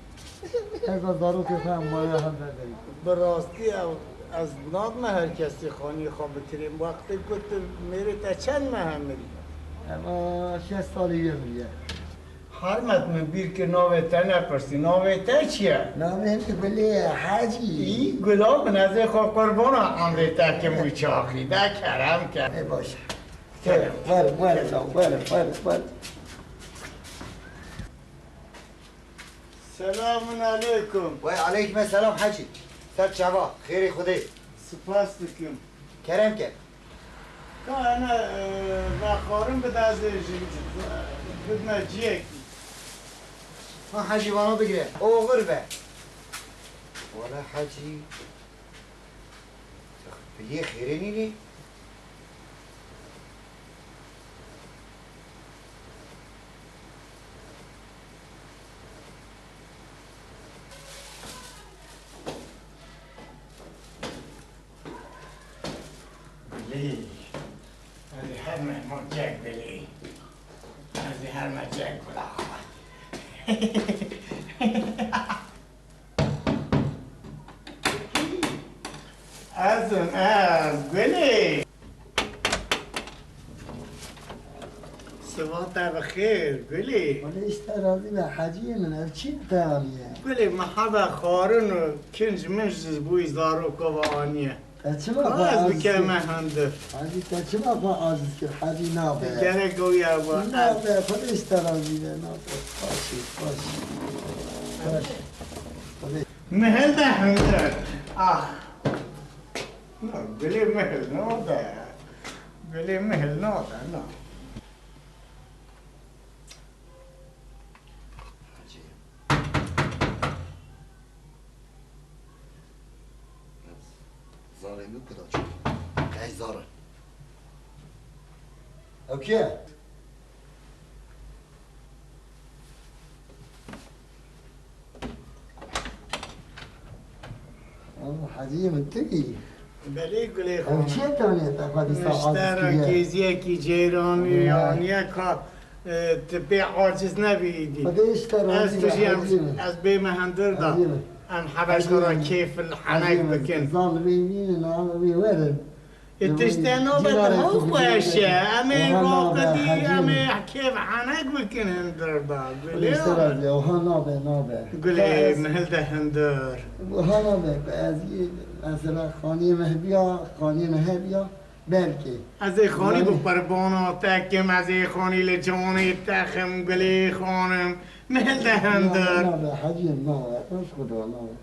Ez a zarokê xwe em maya hev veberî. Bi rastî ew, ez nadime her kesî xaniyê xwe bikirê. Wextê ku tu mêrê te çend mehe mirî? Eva şeş salî wê miriye. Hermet min bîr kir navê te nepirsî. Navê te çi ye? Navê min Gulê ye, Hecî. Î, gula min, ez ê xwe qurbana emrê te kim û çaxî. De kerem ke. Ê baş e. Kerem. Werin, werin, werin, werin, werin. Selamun aleykum. Wey aleykum selam Hecî. Ser çava, xêrê Xwedê. Spas dikim. Kerem ke. Ka ene, e, vexwarin bide ez ê ji, bidme ciyekî. Ha Hecî vana bigire. Oxir be. Wala Hecî. Biliyê xêrê nînî. Bilî. Ez ê her mehman cek bilî. Ez ê her me cek bila. Ez im, ez, Gulê. Siba te bi xêr, Gulê. Wele îşte razî be, Heciyê min, ev çi bi te aniye? Gulê, me hebe xwarin û kinc minc ji bo wî zarokova aniye. Te çima xwe aciz kir? Hacî, te çima xwe aciz kir? Hacî nabe. Gerek ew ya ba. Nabe, Xwedê ji te razî be, nabe. Baş e, baş e. Baş e. Xwedê. Mihil de hindir. Ah. Na, Gulê mihil nade. Gulê mihil nade, na. Hacî. Zarê min kuda çû? Ey zar e. Ew kî ye? Ama Hacî min tu bî. Belê Gulê xanim. Ew çi ye tanê te xwe dîsa aciz kiriye? Kêziyekî ceyranî ya, niye ka, e, tu pê aciz nebî îdî. Xwedê ji te razî be, Hacî min. Ez bême hindir da. Hacî min. Em hebeşkara kêf henek bikin. Zan wê nînin, wê werin. Ê tiştê nabe daha xweş e. Em ê raqidî, em ê kêf henek bikin hindir da. Gulê. Wiha nabe, nabe. Gulê, mihil de hindir. Wiha nabe, ez, ez ra xaniyê me hebiya, xaniyê me hebiya, belkî. Ez ê xanî bi qurbana te kim, ez ê xanî li canê te xim, Gulê xanim. Mihil de hindir. Nabe, Hacî, nabe. Wes xuda, nabe.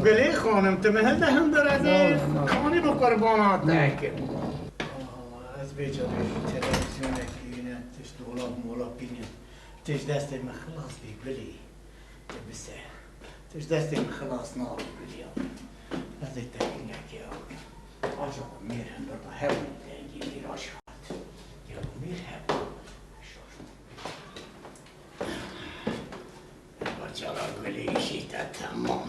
Gulê xanim, tu min hilde hundir, ez ê kanî bi qurbana te kim. Ez bêca bêjî televîzyonekî ne tişt dolab molab bînim. Tu ji destê min xilas bî Gulê. Tu bise. Tu ji destê min xilas nabî Gulê. Ez ê te kînekê akim. Aja mêr hundir da hebûn dengê mêra şart. Ya mêr hebûn. Bacara Gulê îşî te temam.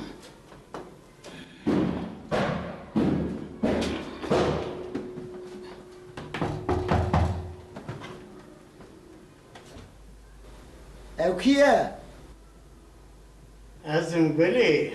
Ew kî ye? Ez im Gulê.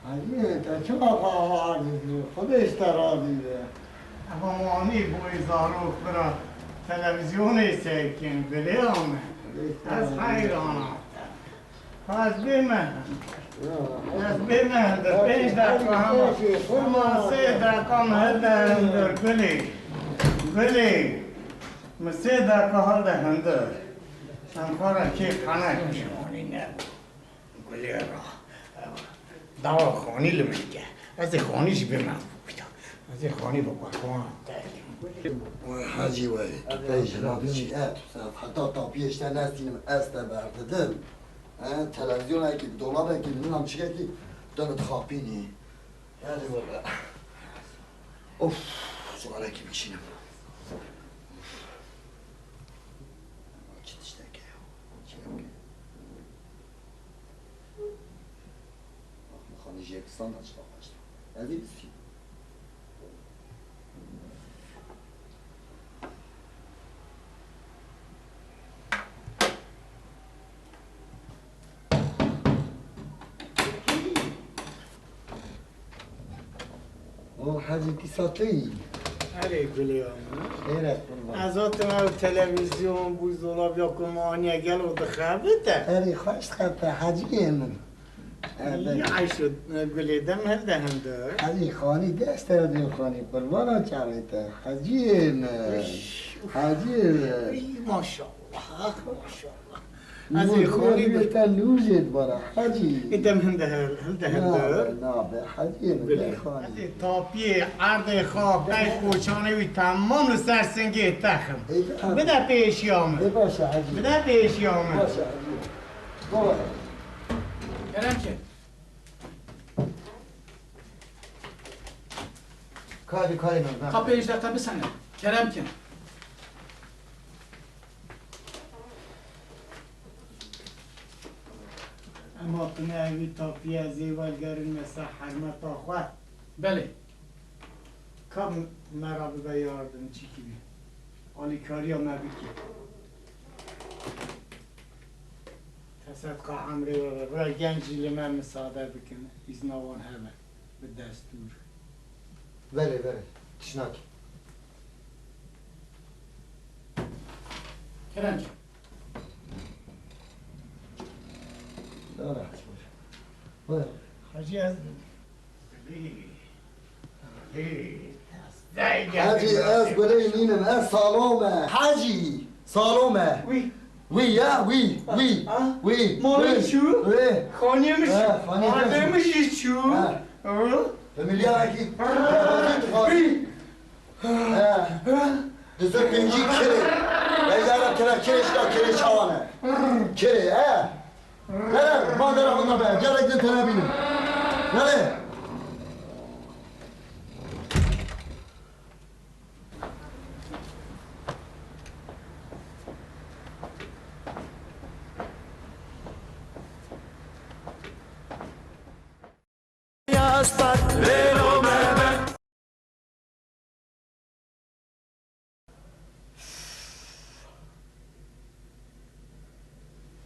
Hecî, te çima xwe ava didî? Xwedê ji te razî be. Eva wanî boyê zarok bira televîzyonê seyr kin, Gulê ame. Ez heyran a. Ez bê me. Ez bê me, di pênc deqa hema. Hema sê deqa min hilde hundir, Gulê. Gulê. Min sê deqa hilde hundir. Em xwe re kêf henek. Gulê ra. Dawa xanî li min ke. Ez ê xanî jî bê me bûkita. Ez ê xanî bi qurban te. Wey hecî wey, tu pey jina diçî. Heta tapiyê ji te nestînim, ez te berdidim. He, televîzyonekî, dolabekî, bilmem çikekî, tu min dixapînî. Erê were. Of, sualekî bikişînim. Çi tiştek e ya? Çi yek e? Bak, mexanî jê kistan da çiqa xweş. Ez ê bisî. O Hecî, dîsa tu yî? Erê Gulê ya min. Xêr e qurban. Ez hatim ew televîzyon, buzdolab ya ku me aniye gelo dixebite. Erê xweş dixebite Heciyê min. Erê. Yî Eyşo, Gulê, dem hilde hundir. Hecî xanî dest te dê xanî, qurbana çavê te. Heciyê min. Heciyê min. Î, maşallah, maşallah. Ez ê xanî bi te nû jê dibara, Hecî. Ê dem hinde hil, hilde hundir. Nabe, nabe, Hecî, min te xanî. Ez ê tapiyê, erdê xwe, pey koçanê wî temam li ser singê te xim. Ê, bide pêşiya min. Ê, baş e, Hecî. Bide pêşiya min. Baş e, Hecî. Baba. Kerem ki. Karê, karê min, ben. Kapê ji te bisene. Kerem ki. Em hatine evî tapiye zê welgerin me ser hermeta xwe. Belê. Ka me ra bibe yardim çikî bî. Alîkariya me bike. Te sedqa emrê we be. Bira genc jî li me misade bikin. Îzna wan hebe. Bi destûr. Belê, belê. Tişt nakî. Kerem. Narahat bû. Buyur. Hacî ez... Hacî ez Gulê nînim, ez Salome. Hacî, Salome. Wî. Wî ya, wî, wî, ah, wî. Malê çû? Wî. Xaniyê min çû. He, xaniyê min çû. Erdê min jî çû. He. Hı? Bi milyarek. Wî. He. Dizir pêncî kirê. Beyzara kira kirê, şika kirê çawane. Kirê, he. Nere, bandera xwe be, gelek din te nebînim. Nere?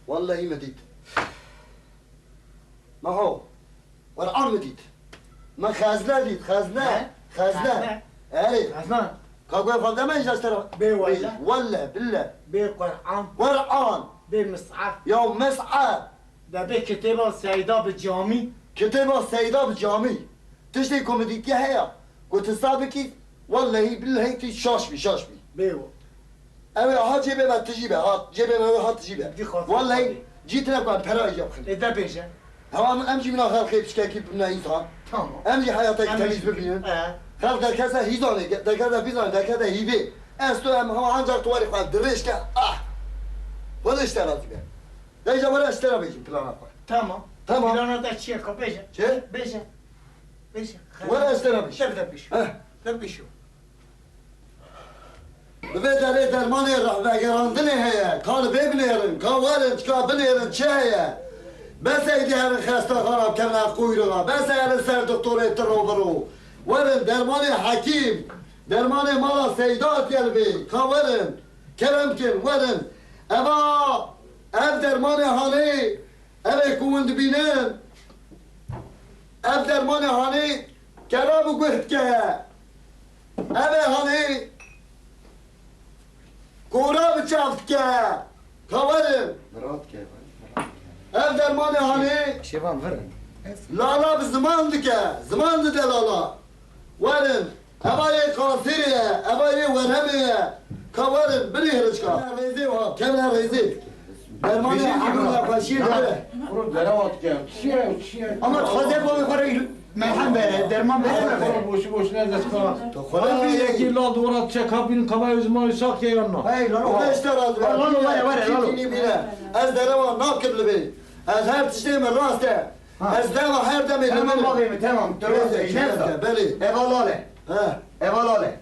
Wellehî min dît. Meho, Qur'an min dît. Min xezne dît, xezne. He? Xezne. Xezne. Erê. Xezne. Ka goy xwe deme îja stera. Bê welle. Welle, bille. Bê Qur'an. Qur'an. Bê mis'af. Ya mis'af. Debe kitêba Seyda bi camî. Kitêba Seyda bi camî. Tiştê ku min dîtiye heye. Ku tu sa bikî, wellehî billehî tu şaş bî, şaş bî. Bêwo. Ew ê ha cêbê me tijî be, ha cêbê me ha tijî be. Dî xatir Wellehî xatir. Cî tine ku em pera îca bixin. Ê de bêje. Hewa min em jî mina xelqê piçkekî bimine însan. Tamam. Em jî heyateke Em temiz jî. Bibînin. He. Xelq derkete hîzanê, derkete fîzanê, derkete hîvê. Ez tu em hewa ancak tu warê xwe dirêj ke. Ah! Xwedê ji te razî be. Dayca were ez ji te re bêjim plana xwe. Tamam. Tamam. Plana te çi ye ka bêje. Çi? Bêje. Bêje. Were ez ji te re bêjim. Dev de bêjim. Heh. Dev bêjim. Bi vê derê dermanê rehvegerandinê heye. Ka li bê binêrin, ka werin, çika binêrin çi heye? Bes ê dê herin xestaxana bikevine quyruxa. Bes ê herin ser doktorê tiro biro. Werin dermanê hekîm, dermanê mala Seyda hatiye li vê. Ka werin, kerem bikin, werin. Eva, ev dermanê hanê, ev ê ku hûn dibînin, ev dermanê hanê kera bi guh dike. Ev ê hanê kora bi çav dike. Ka werin. Mirat ke, mirat ke. Ev dermanê hanê Şêvan virin. Lala bi ziman dike. Ziman dide lala. Werin. Eva yê qasirê ye, eva yê weremê ye. Ka werin, binê hiriçka. Kevine rêzê wa, kevine rêzê. Dermanê Bêjin hemû ki nexweşiyê bira. dere. Kuro dere wa dike. Çi ye, çi ye? Ama dixwaze bo xwe re melhem bere, derman bere. Kuro boşu boşuna dest kava. To xwe Abi re yekî la dora çeka bin kava zimanî sax ye yan na. Hey, lalo. O beş de razı. Lalo, lalo, vere, vere, lalo. Çî çînî bîne. Ez dere wa nakim li bê. Ez her tiştê min rast e. Ha. Ez dema her demê Tamam demirim. Babê min, tamam. Tamam, Belê, Nevza. Belê. Eva lale. Ha. Eva lale.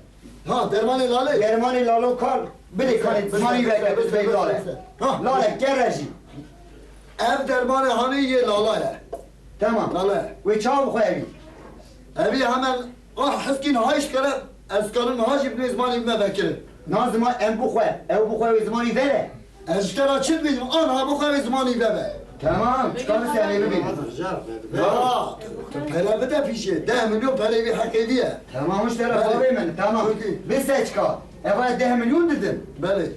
Ha, dermanê lale. Dermanê lalo kal. Bidê kanê, Bidê, zimanî bidê, veke, bidê, bidê bidê, lale. Bidê. Ha. Lale, kere jî. Ev dermanê hanê yê lala ye. Tamam. Lale. Wê çawa bixwe evî? Evî hemen, ah, heskî niha jî dikare, ez kanin niha jî binê zimanî me vekirin. Na ziman, em bixwe, ew bixwe wê zimanî vere. Ez ji te re çi dibêjim? Anha bixwe wê zimanî vebe. Tamam, çika min serê bibînim. Ya, tu pere bide pîşê. Deh milyon perê wî heqê wî ye. Tamam, ji te re Belê. Bavê min, tamam. Çok iyi. Bê se çika? Eva deh milyon didim. Belê.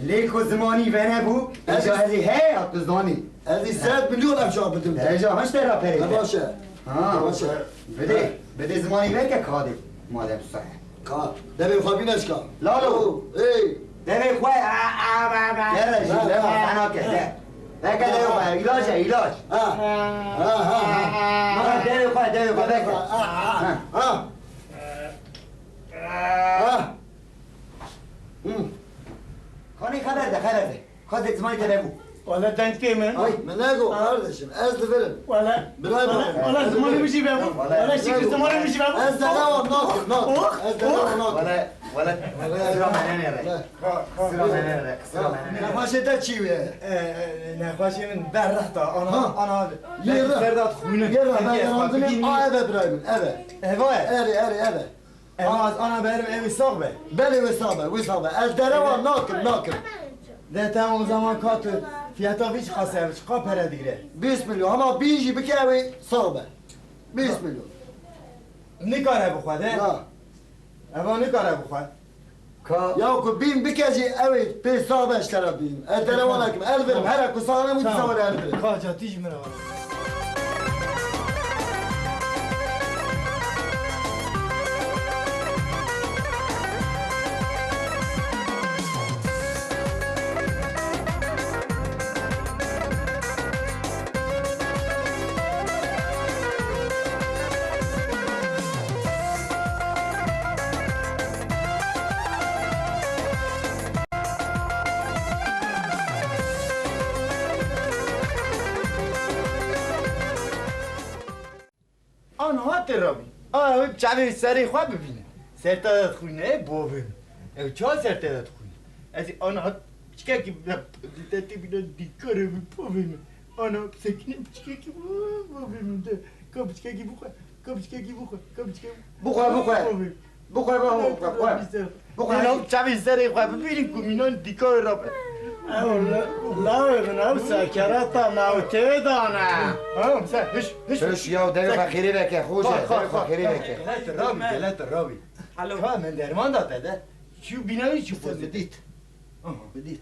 Lê ku zimanî venebû, Ez îca ez ê heye ya tu zanî. Ez ê sed milyon ev çav bidim te. Heja, ji te re perê He, te. Baş e. Ha. Baş e. Bidê, bidê zimanî veke kadê. Madem tu seh. Ka, devê xwe bîne çika. Lalo. Ey. Devê xwe, a, a, a, a. Gere jî, Ha, lema ha. Fena ke, de. Veke devê xwe, îlac e, îlac. Ha. Ha, ha, ha. Ha, devê xwe, devê xwe, veke. Ha, ha, ha. Ha. Ha. Ha. Hı. Kanê xeber de, xeber de. Xwedê zimanî te nebû. Wele dengê min. Ay, min nego Ha. Kardeşim, ez divirim. Wele, Bilal wele, bak. Wele zimanî min jî vebû. Wele. Wele şikir zimanî min jî vebû. Ez dere wan nakim, nakim. Oh, Ez dere wan oh. Nakim. Wele, wele, Wele. Sira menenê re. Sira menenê re, sira menenê re. Nexweşê te çi wê? E, e, nexweşê min ber rehta, ana, Ha. Ana. Yê Belki reh. Serdat xwînin. Yê reh, Belki ben ez yandım. Bibînî. A, eve birayım, eve. Eva ye. Eri, eri, eve. Eva, ana berim evi sağ be. Belê wê sax be, wê sax be. Ez dere wan nakim, nakim. De tamam, o zaman ka tu fiyata vî çiqas ev, çiqa pere digire? Bîst milyon, ama bîn jî bike ew ê sax be. Bîst milyon. Nikare bixwe de. Na. Eva nikare bixwe. Ka Ya ku bîn bike jî ew ê pê sax be ji te re bîn. Ez dere wan nakim. El birim, here ku sax ne, wî Tamam. Sax were el birim. Ka ca tî ji min re were. Anha te rabî. A, ew çavê serê xwe bibîne. Ser te de dixwîne, ê bavê min. Ew çawa ser te de dixwîne? Ez ê anha piçkekî bide, te tê bide dîkarê min, bavê min. Ana, sekine piçkekî, bavê min de. Ka piçkekî bixwe, ka piçkekî bixwe, ka piçkekî Bixwe, bixwe. Bavê. Bixwe, bixwe, bixwe. Bixwe. Mîna çavê serê xwe bibînin ku mînan dîka wê rabe. Ew lawê min ew sekereta navtê dane. Ha, sen hiş, hiş. Hiş ya, devê xwe xêrê veke, xoce, devê xwe xêrê veke. Gelet rabî, gelet rabî. Alo. Ka min derman da te de. Çi bîna wî çi xwe dît. Aha. Dît. Dît.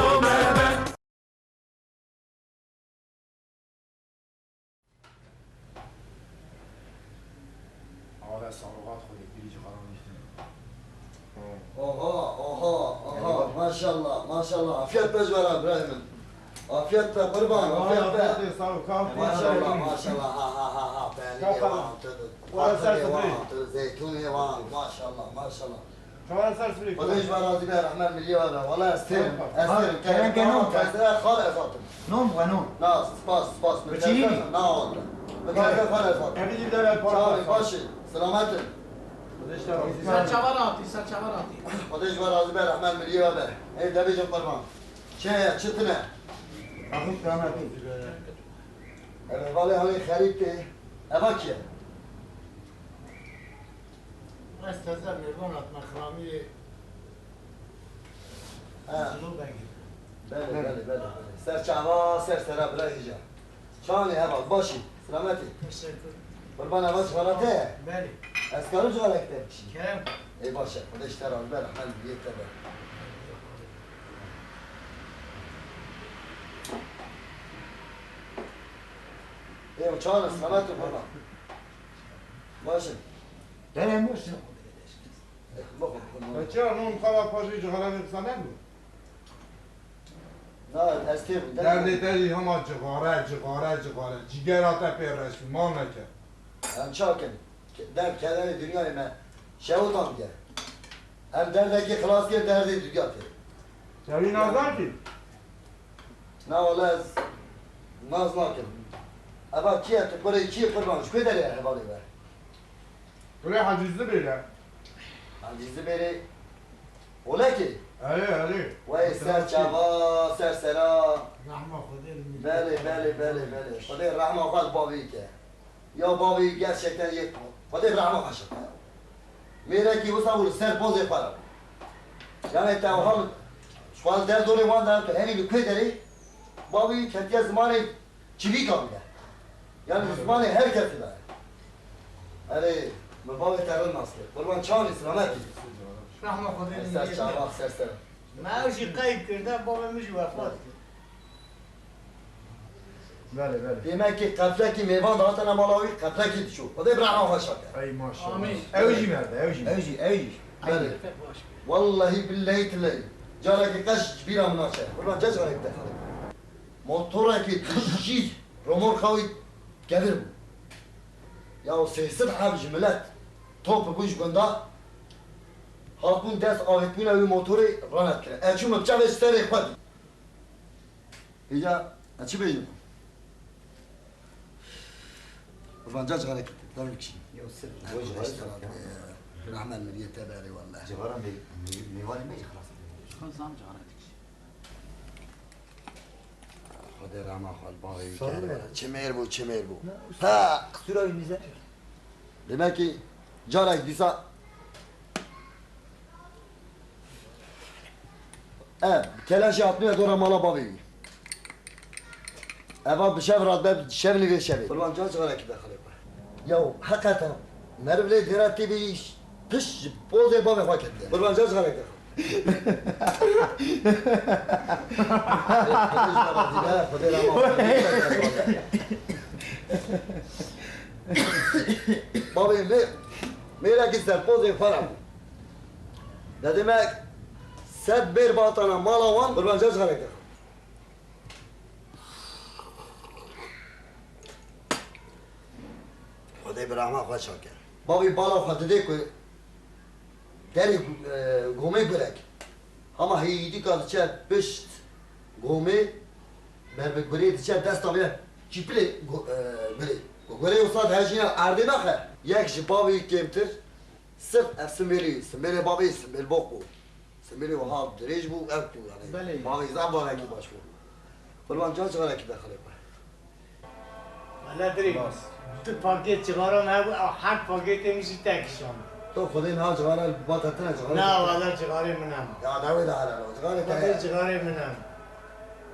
Ala saroxat xwe lê pîrî cixaran dîtin. Oha, oha, oha, maşallah, maşallah. Afiyet be ji we re birayê min. Afiyet be qurban, afiyet be. Afiyet be, sağ ol, kal. Maşallah, maşallah, ha, ha, ha, ha. Peynirê wan, tu, patinê wan, tu, zeytûnê wan, maşallah, maşallah. Çawa ser sibirê. Xwedê ji we razî be, rehmet milî we be. Wala ez têrim, ez têrim. Kerem ke non. Xal ez hatim. Non, we non. Na, spas, spas. Min çînî? Na, wala. Min xal ez hatim. Evî jî dere para. Çawa, baş e, selamet e. Ser çavan hatî, ser çavan hatî. Xwedê ji we razî be, rehmet milî we be. Ê, devê jin qurban. Çi heye, çi tune? Axir selamet e. Eve valê halê xerîb tê. Eva kî ye? Ez teze mêvan hatime xiramiyê. Ha. Zilo Bengî. Belê, belê, belê, belê. Ser çava, ser sera bira hêja. Çawanê heval, başî, selametî. Teşekkür. Qurban, eva cixara te ye? Belê. Ez karim cixarek te bişî? Kerem. Ê baş e, Xwedê ji te razî be, rehmet li te be. Ê, çawan e, selamet û qurban. Baş e. Belê, baş e. Bixwe, bixwe. Çi ya, non xala paşê cixara vê qisa nebû? Na, ez têrim, derdê te jî hema cixare, cixare, cixare. Cîgera te pê reştî, mal neke. Em çakin? Derd kederê dinyayê me şewitan diye. Em derdekî xilas kir, derdê dinya tê. Çavî naz nakî? Na wala ez naz nakim. Eva kî ye, tu kurê kî yî qurban, ji ku derê ye hevalê we? Kurê Hacî Zibêr e. Hacî Zibêrê Olekê? Erê, erê. Wey ser çava, ser sera. Rehma Xwedê li Belê, belê, belê, belê. Xwedê rehma xwe li bavê ke. Ya bavê gerçekten yê Xwedê rehma xwe şite. Mêrekî wisa û li ser pozê xwe re. Yani te wiha ji xwe li derdorê wan de tu herî li ku derê bavê ketiye zimanê Çivîka bûye. Yani zimanê her kesî de. Erê, min bavê te re nas kir. Qurban çawanî selametî. Rehma Xwedê li Ser çava, ser ser. Me ew jî qeyb kir, de bavê min jî wefat kir. Belê, belê. Demek ki qeflekî mêvan dihatine mala wî, qeflekî diçû. Xwedê bi rehma xwe şa ke. Ey maşallah. Amîn. Ew jî merde, ew jî. Ew jî, ew jî. Belê. Wallahî billehî tillehî. Carekî qeş ji bîra min naçe. Qurban, ce carek te xelê. Motorekî dijî romorka wî kevir bû. Ya sê sed heb ji milet top bûn ji gunda, hatbûn dest avêtbûna wî motorê ranet kirin. Ez çûm bi çavê ji serê xwe dî. Hêja, ez çi bêjim? Qurban, ca cixarek te, dewr kişî. Yo, sir. Wê cixarek te. Rehmet li biyê te berê welleh. Cixara mê-, mê-, mêvanê me jî xilas. Xwe zam cixarek dikişî. Xwe Dê rama xwe li bavê wî Sağ ol. Kere. Çi mêr bû, çi mêr bû. Ne, Ha! Qisûra wî nîze. Demek ki carek dîsa ev keleşê hatine dora mala bavê wî. Eva bi şev re dibe, şev li vê şevê. Qurban can cixarekî de xelê xwe. Yaw, heqeten, meriv lê dêra tê bî piş ji pozê bavê xwe ketiye. Qurban can cixarek de xwe. Xwedê rama xwe. Bavê me, mêrekî serpozê xwe re bû. Ne demek sed bêr batana mala wan. Qurban can cixarek de xwe. Xwedê bi rehma xwe çak e. Bavê bala xwe didê ku derê, e, gomê gurek. Hema hêdîka diçe pişt gomê, ber bi gurê diçe desta vê çîpilê go-, e, gurê. Gurê wisa dihejîne erdê naxe. Yek ji bavê kêmtir, sirf ev simbêlê, simbêlê bavê, simbêl bok bû. Simbêlê wiha dirêj bû, ev bû yani. Belê. Bavê zaf bavekî baş bû. Qurban can cixarekî de xelê xwe. Wele dirê, Bas. Du pakêt cixara me hebû, ew her pakêtê min jî tek şand. To Xwedê niha cixara li bata tine cixara. Na, wele cixarê min em. Ya dawê de helal o, cixarê te Xwedê ye. Cixarê min em.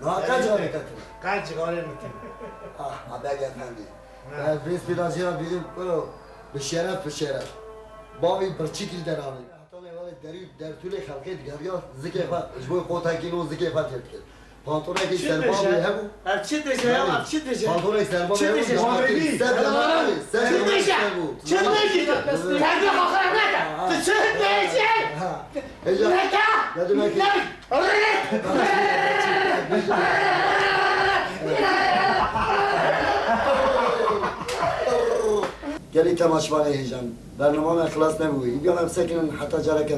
Niha qe cixarê te tine? Qe cixarê min tine. Ah, Abeg Efendî. Ha. Ben vêspî da jîra bîrim, kuro, bi şeref, bi şeref. Bavî birçîkî li deranê. Heta nêvanê derî, dertûlê xelkê digeriya zikê xwe, ji bo qotekî nû zikê xwe tê dikir. Pantonekî serbavê hebû. Ev çi dije ya? Ev çi dije? Pantonek serbavê hebû. Çi dije? Ser demarê, ser demarê ser bû. Çi dije? Terbiyê xwe xerab neke. Tu çi dije? Ha. Neke! Ne demek? Gelî temaşvanê hêjan. Bernama me xilas nebû. Îbyan em sekinin heta careke